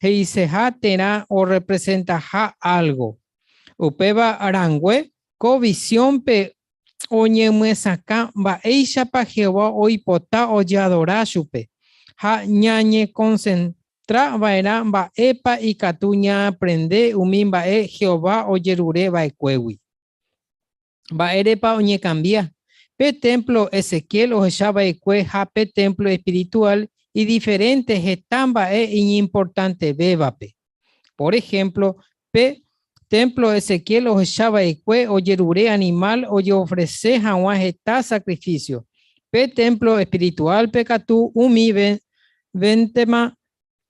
he'iseha térã orrepresentaha álgo. Upéva rangue, ko visiónpe oñemyesakã mba'éichapa Jehová oipota ojeadora chupe, ha ñañekonsentra va'erã mba'épa ikatu ñaaprende umi mba'e Jehová ojerure va'ekuégui. Mba'érepa oñekambia? Pe témplo Ezequiel ohecha va'ekue ha pe témplo espirituál idiferénte heta mba'e iñimportantevévape. Por ehémplo, pe témplo Ezequiel ohecha va'ekue ojerure animál ojeofrese hag̃ua heta sakrifísio. Pe témplo espirituálpe katu umi véntema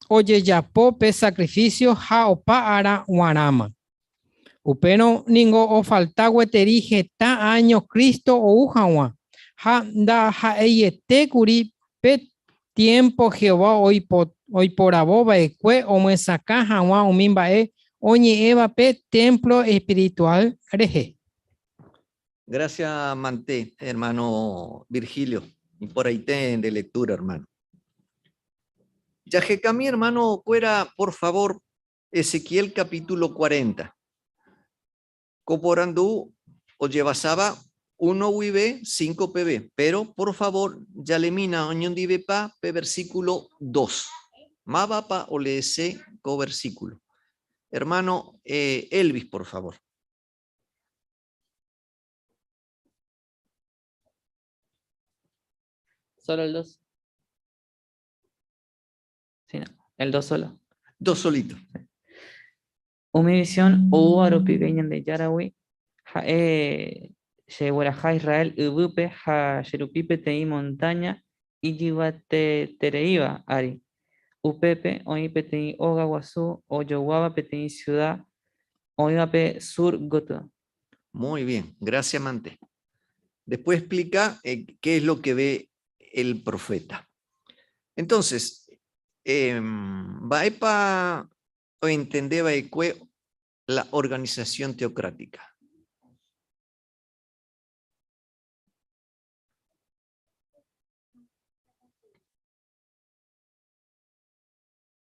ojejapo pe sakrifísio ha opa ára g̃uarãma. Upérõ ningo ofalta gueteri heta áño Cristo ou hag̃ua, ha ndaha'eiete kuri pe tiémpo Jehová oiporavo va'ekue omyesakã hag̃ua umi mba'e oñe'ẽva pe témplo espirituál rehe. Gracias mante, hermano Virgilio. Iporãite nde lectura, hermano. Jahekami, hermano kuéra, por favor, Ezequiel capítulo 40. Ko porandu ojevasáva uno guive cinco peve, pero por favor jalemína oñondivepa pe versículo dos. Mávapa oleese ko versículo? Hermano Elvis, por favor. Solo el 2. Sí, no, el 2 solo. Dos solito. Umi visión oúva rupive Ñandejáragui, ha'e chegueraha Israel yvýpe ha cherupi peteĩ montáña ijyvatetereíva ári. Upépe oĩ peteĩ óga guasu ojoguáva peteĩ siuda oĩvape sur gotyo. Muy bien, gracias mante. Después explica eh, qué es lo que ve el profeta. Entonces, eh, mba'épa oentende va'ekue la organización teocrática?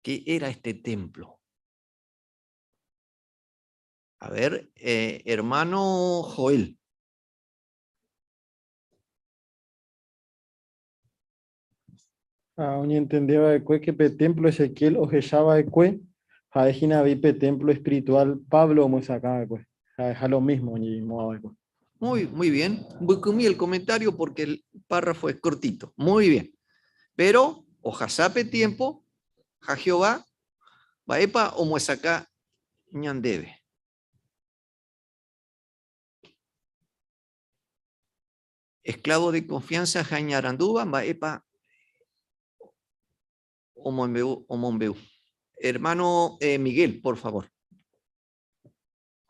¿Qué era este templo? A ver, eh, hermano Joel. Ha oñentende va'ekue ke pe témplo Ezequiel ohecha va'ekue ha'e hína avei pe témplo espirituál Pablo omyesakã va'ekue. Ha'eha lo mísmo oñeimo'ã va'ekue. Muy, muy bien. Mbykymi el comentario porque el párrafo es cortito. Muy bien. Pero, ohasa pe tiempo, ha Jehová, mba'épa omyesakã ñandéve? Esclavo de confianza ha iñarandúva, mba'épa omombe'u? omombe'u? Hermano eh, Miguel, por favor.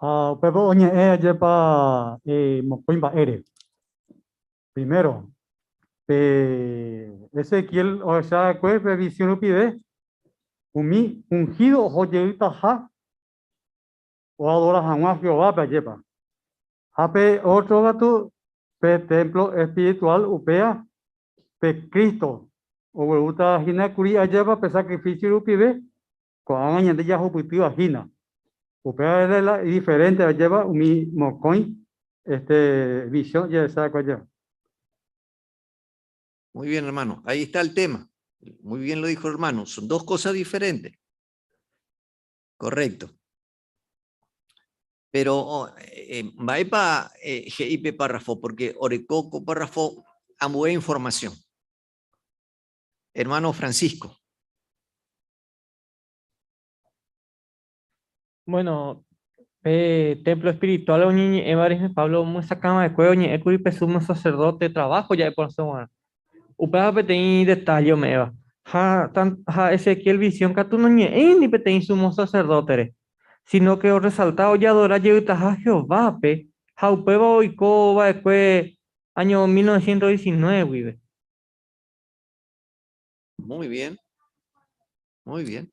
Ha upépe oñe'ẽ ajépa eh, mokõi mba'ére. Primero, pe Ezequiel ohecha va'ekue pe visión rupive umi ungido oho jeytaha oadora hag̃ua Jehovápe ajépa. Ha pe ótro katu pe témplo espirituál upéva pe Cristo oguerúta hína kuri ajépa pe sakrifísio rupive ko'ág̃a ñande jahupytýva hína. Upéva la idiferénte ajépa umi mokõi este visión jahechava'ekue ajépa. Muy bien, hermano. Ahí está el tema. Muy bien lo dijo hermano, son dos cosas diferentes. Correcto. Pero oh, eh, mba'épa eh, he'i pe párrafo, porque oreko ko párrafo ambue información. Hermano Francisco. Bueno, pe templo espiritual oñeñe'ẽva rehe Pablo omyesakã va'ekue oñe'ẽkuri pe sumo sacerdote trabajo ja'e porãse g̃uarã. Upéva peteĩ detalle ome'ẽva. Ha, ha Ezequiel visión katu noñe'ẽi ni peteĩ sumo sacerdote-re, sino que orresalta ojeadora jeytaha Jehovápe ha upéva oiko va'ekue año 1919 guive. Muy bien, muy bien.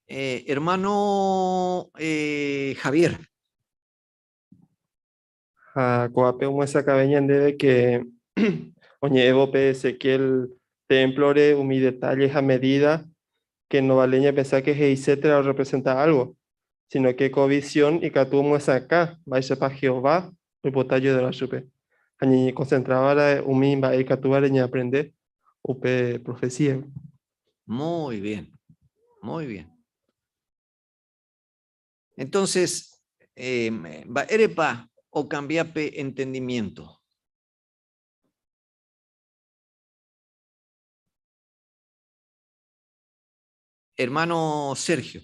Eh, hermano eh, Javier. Ha ko'ápe omyesakãve ñandéve que oñe'ẽvo pe Ezequiel témplore umi detalle ha medida que no vale ñapensa que he'ise térã orrepresenta algo, sino que ko visión ikatu omyesakã mba'éichapa Jehová oipota ojeadora chupe ha ñañekonsentrava ra'e umi mba'e ikatúvare ñaaprende upe profesíagui. Muy bien, muy bien. Entonces, eh, mba'érepa okambia pe entendimiento? Hermano Sergio.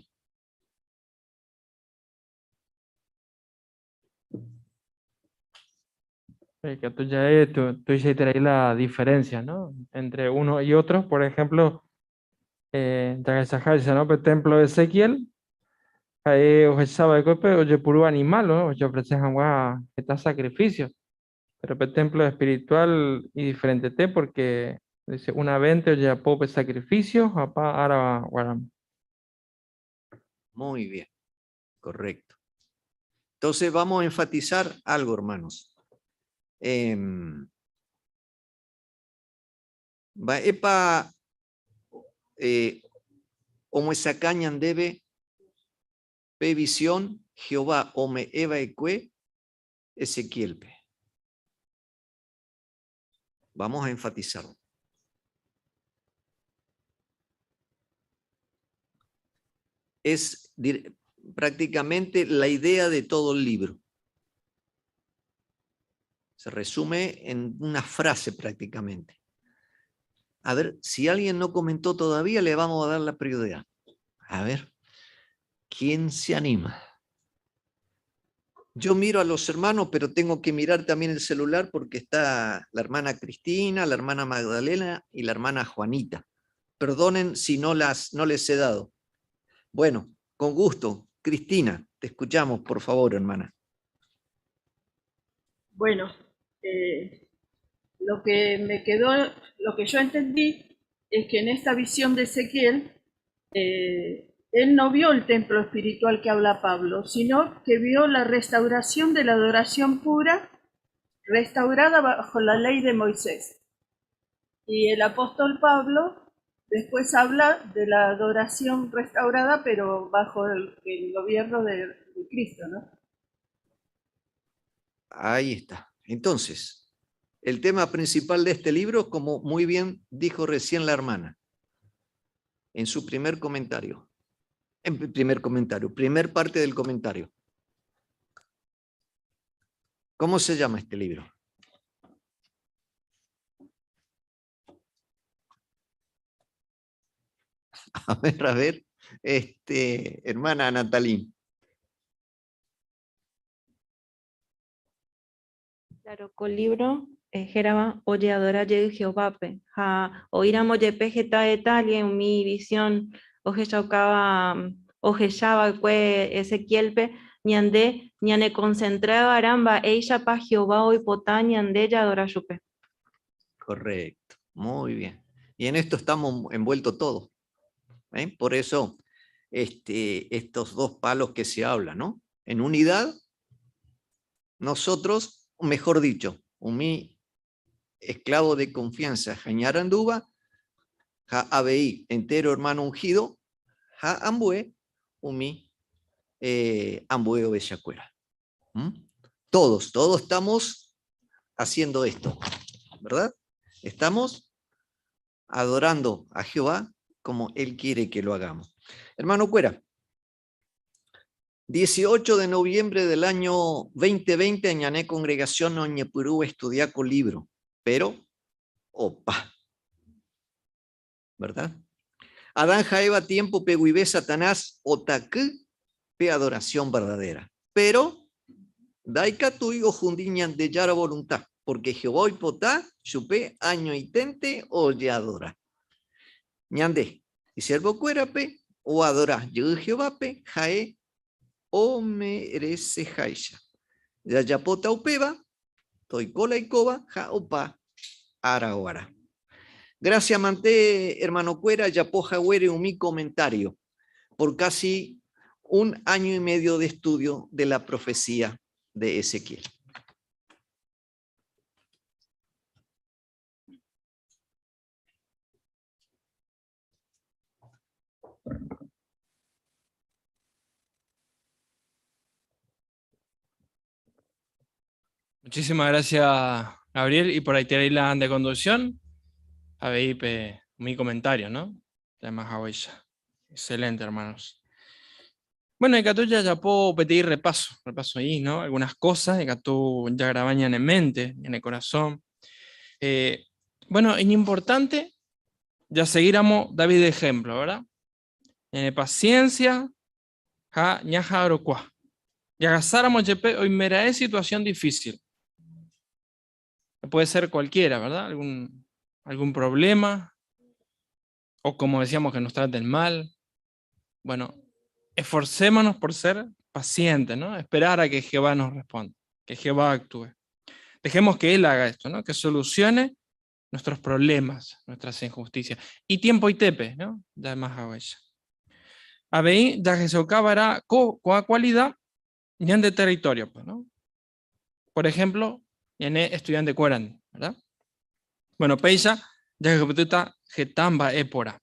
Katu ja'e tuichaiterei la diferencia, ¿no? Entre uno y otro. Por ejemplo, eh, jahechaháicha, ¿no? Pe templo de Ezequiel, ha'e ohecha va'ekue pe ojepuru animal, ¿no? Ojeofrece hag̃ua heta sacrificio. Pero pe templo espiritual idiferentete porque dice una vente ojejapo pe sacrificio ha pa ára guarãme. Muy bien, correcto. Entonces vamos a enfatizar algo, hermanos. Eh, mba'épa eh, omyesakã ñandéve pe visión Jehová ome'ẽva'ekue Ezequielpe? Vamos a enfatizarlo. Es prácticamente la idea de todo el libro. Se resume en una frase prácticamente. A ver, si alguien no comentó todavía, le vamos a dar la prioridad. A ver, ¿quién se anima? Yo miro a los hermanos, pero tengo que mirar también el celular porque está la hermana Cristina, la hermana Magdalena y la hermana Juanita. Perdonen si no, las, no les he dado. Bueno, con gusto. Cristina, te escuchamos, por favor, hermana. Bueno, eh, lo que me quedó, lo que yo entendí es que en esta visión de Ezequiel, eh, él no vio el templo espiritual que habla Pablo, sino que vio la restauración de la adoración pura, restaurada bajo la ley de Moisés. Y el apóstol Pablo después habla de la adoración restaurada, pero bajo el, el gobierno de, de Cristo, ¿no? Ahí está. Entonces, el tema principal de este libro, como muy bien dijo recién la hermana, en su primer comentario, en primer comentario, primer parte del comentario. ¿Cómo se llama este libro? A ver, a ver, este, hermana Natalín. Claro, ko libro eh, hérava ojeadora jey Jehovápe ha oĩramo jepe heta detalle umi visión ohechaukáva ohechava'ekue Ezequiel-pe, ñande ñanekoncentrava'erã mba'éichapa Jehová oipota ñande jaadora chupe. Correcto, muy bien. Y en esto estamos envueltos todos. ¿eh? Por eso, este, estos dos palos que se hablan, ¿no? En unidad, nosotros, mejor dicho, umi esclavo de confianza, Jañaranduba, ja avei, entero hermano ungido, ja ambue, umi eh, ambue ovechakuéra. ¿Mm? Todos, todos estamos haciendo esto, ¿verdad? Estamos adorando a Jehová como Él quiere que lo hagamos. Hermano Cuera, 18 de noviembre del año 2020, ñane congregación oñepyrũ estudiar con libro, pero, opa, ¿verdad? Adán ha'éva tiempo pe guive Satanás otaky pe adoración verdadera, pero ndaikatúi ohundi Ñandejára voluntad, porque Jehová oipota chupe añoiténte ojeadora. Ñande, isiervokuérape oadora jey Jehovápe ha'e omereceháicha. Jajapóta upéva, toiko la oikóva ha opa ára oguarã. Gracias mante hermanokuéra ajapo haguére umi comentario por casi un año y medio de estudio de la profecía de Ezequiel. Muchísimas gracias, Gabriel. Y por ahí te la de conducción. A ver, mi comentario, ¿no? Además, Excelente, hermanos. Bueno, y ya ya puedo pedir repaso, repaso ahí, ¿no? Algunas cosas, y tú ya grabañan en mente, en el corazón. Eh, bueno, es importante ya seguiramos David de ejemplo, ¿verdad? En paciencia, ja, ñaja arocua. Ya gasáramos yepe, hoy mera situación difícil. Puede ser cualquiera, ¿verdad? Algún, algún problema, o como decíamos, que nos traten mal. Bueno, esforcémonos por ser pacientes, ¿no? Esperar a que Jehová nos responda, que Jehová actúe. Dejemos que Él haga esto, ¿no? Que solucione nuestros problemas, nuestras injusticias. Y tiempo y tepe, ¿no? Ya más hago ella. Avei, ya que ko cualidad, de territorio, pues, ¿no? Por ejemplo, estudiante cueran, ¿verdad? Bueno, peisa, ya que getamba épora.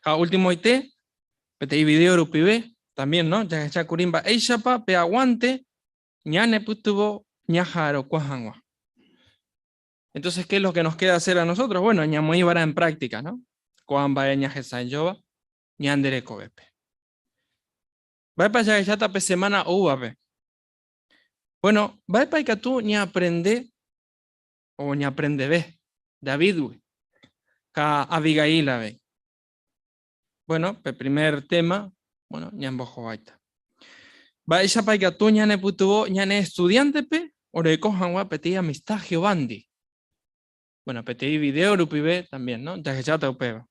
A último ite, PTI video rupibe, también, ¿no? Ya que curimba eixapa, pe aguante, ñane putubo, ñajaro cuajangua. Entonces, ¿qué es lo que nos queda hacer a nosotros? Bueno, ñamoíbara en práctica, ¿no? Cuamba ñaje yoba, ñandere cobepe. Va para allá pe semana uvape. Bueno, va para tú ni aprende o ni aprende ve, David, ka Abigail ve. Bueno, el primer tema, bueno, ñambojo baita. Va esa pa que tú ñane putubo ñane estudiante pe, oreko hanwa peti amistad Jehovandi. Bueno, peti video rupibe también, ¿no? Ya que ya te upeba.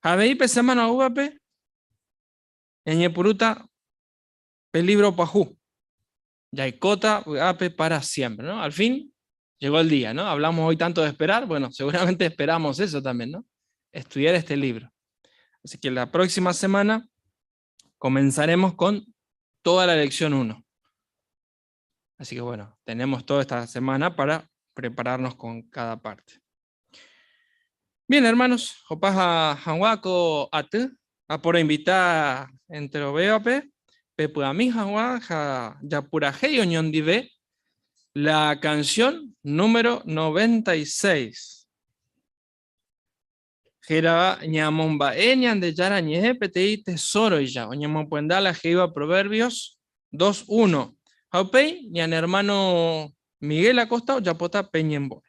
Habei pe semana uvape, ñañepuruta pe libro pajú. Yaikota ape para siempre, ¿no? Al fin llegó el día, ¿no? Hablamos hoy tanto de esperar, bueno, seguramente esperamos eso también, ¿no? Estudiar este libro. Así que la próxima semana comenzaremos con toda la lección 1. Así que bueno, tenemos toda esta semana para prepararnos con cada parte. Bien, hermanos, opaja hanwako atu, a por invitar entre obeape, pepuami hanwa, ja yapurajei oñondive, la canción número 96. Jera ñamomba de yara ñeje petei tesoro ya, oñamopuendala jeiba Proverbios 2.1. Jaupei, ñan hermano Miguel Acosta o Yapota Peñembo.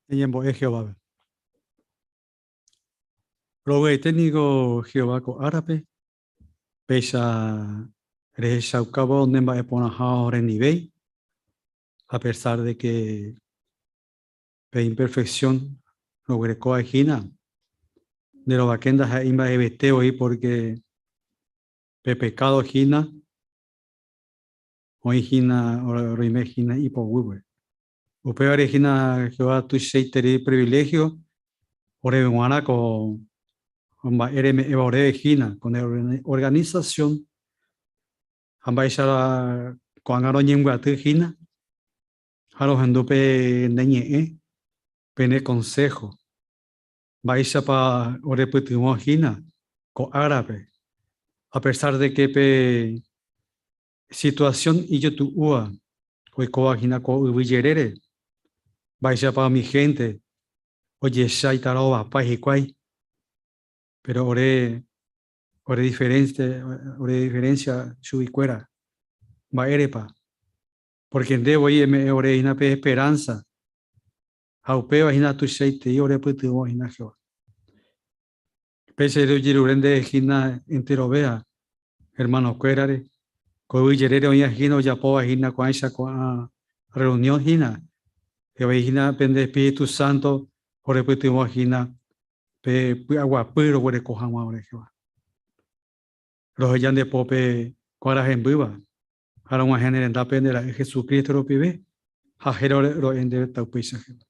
Ñañembo'e Jehovápe. Rovy'aite niko Jehová ko árape, péicha rehechaukávo ne mba'e porãha orendivéi, a pesar de que pe imperfección roguerekóva hína, nde rovake ndaha'éi mba'evete voi porque pe pecado hína oĩ hína roime hína ipoguýpe. Upévare hína Jehová tuichaiterei priviléhio oréve g̃uarã ko mba'e reme'ẽva oréve hína ko ne organisasión ha mba'éicha ko'ág̃a roñembyaty hína ha rohendu pe ne ñe'ẽ, pe ne konsého, mba'éichapa orepytyvõ hína ko árape, a pesar de ke pe Situasión ijetu'úva oikóva hína ko yvy jerére, mba'éichapa umi hénte ojecha itarovapa hikuái, péro ore ore diferénte ore diferénsia chuguikuéra. Mba'érepa? Pórke nde voi eme'ẽ ore hína pe esperánsa, ha upéva hína tuichaitei orepytyvõ hína Jehová. Péicha rojerure nde hína enterovéa hermanokuérare, ko yvy jerére oĩva hína ojapóva hína ko'ãicha ko'ã reunión hína, avei hína pende Espíritu Santo orepytyvõ hína pe py'aguapy roguereko hag̃ua ore Jehová. Roheja nde pópe ko ára hembýva ha rog̃uahẽ ne rendápe nde Ra'y Jesucristo rupive ha héra ro'e ndéve taupéicha Jehová.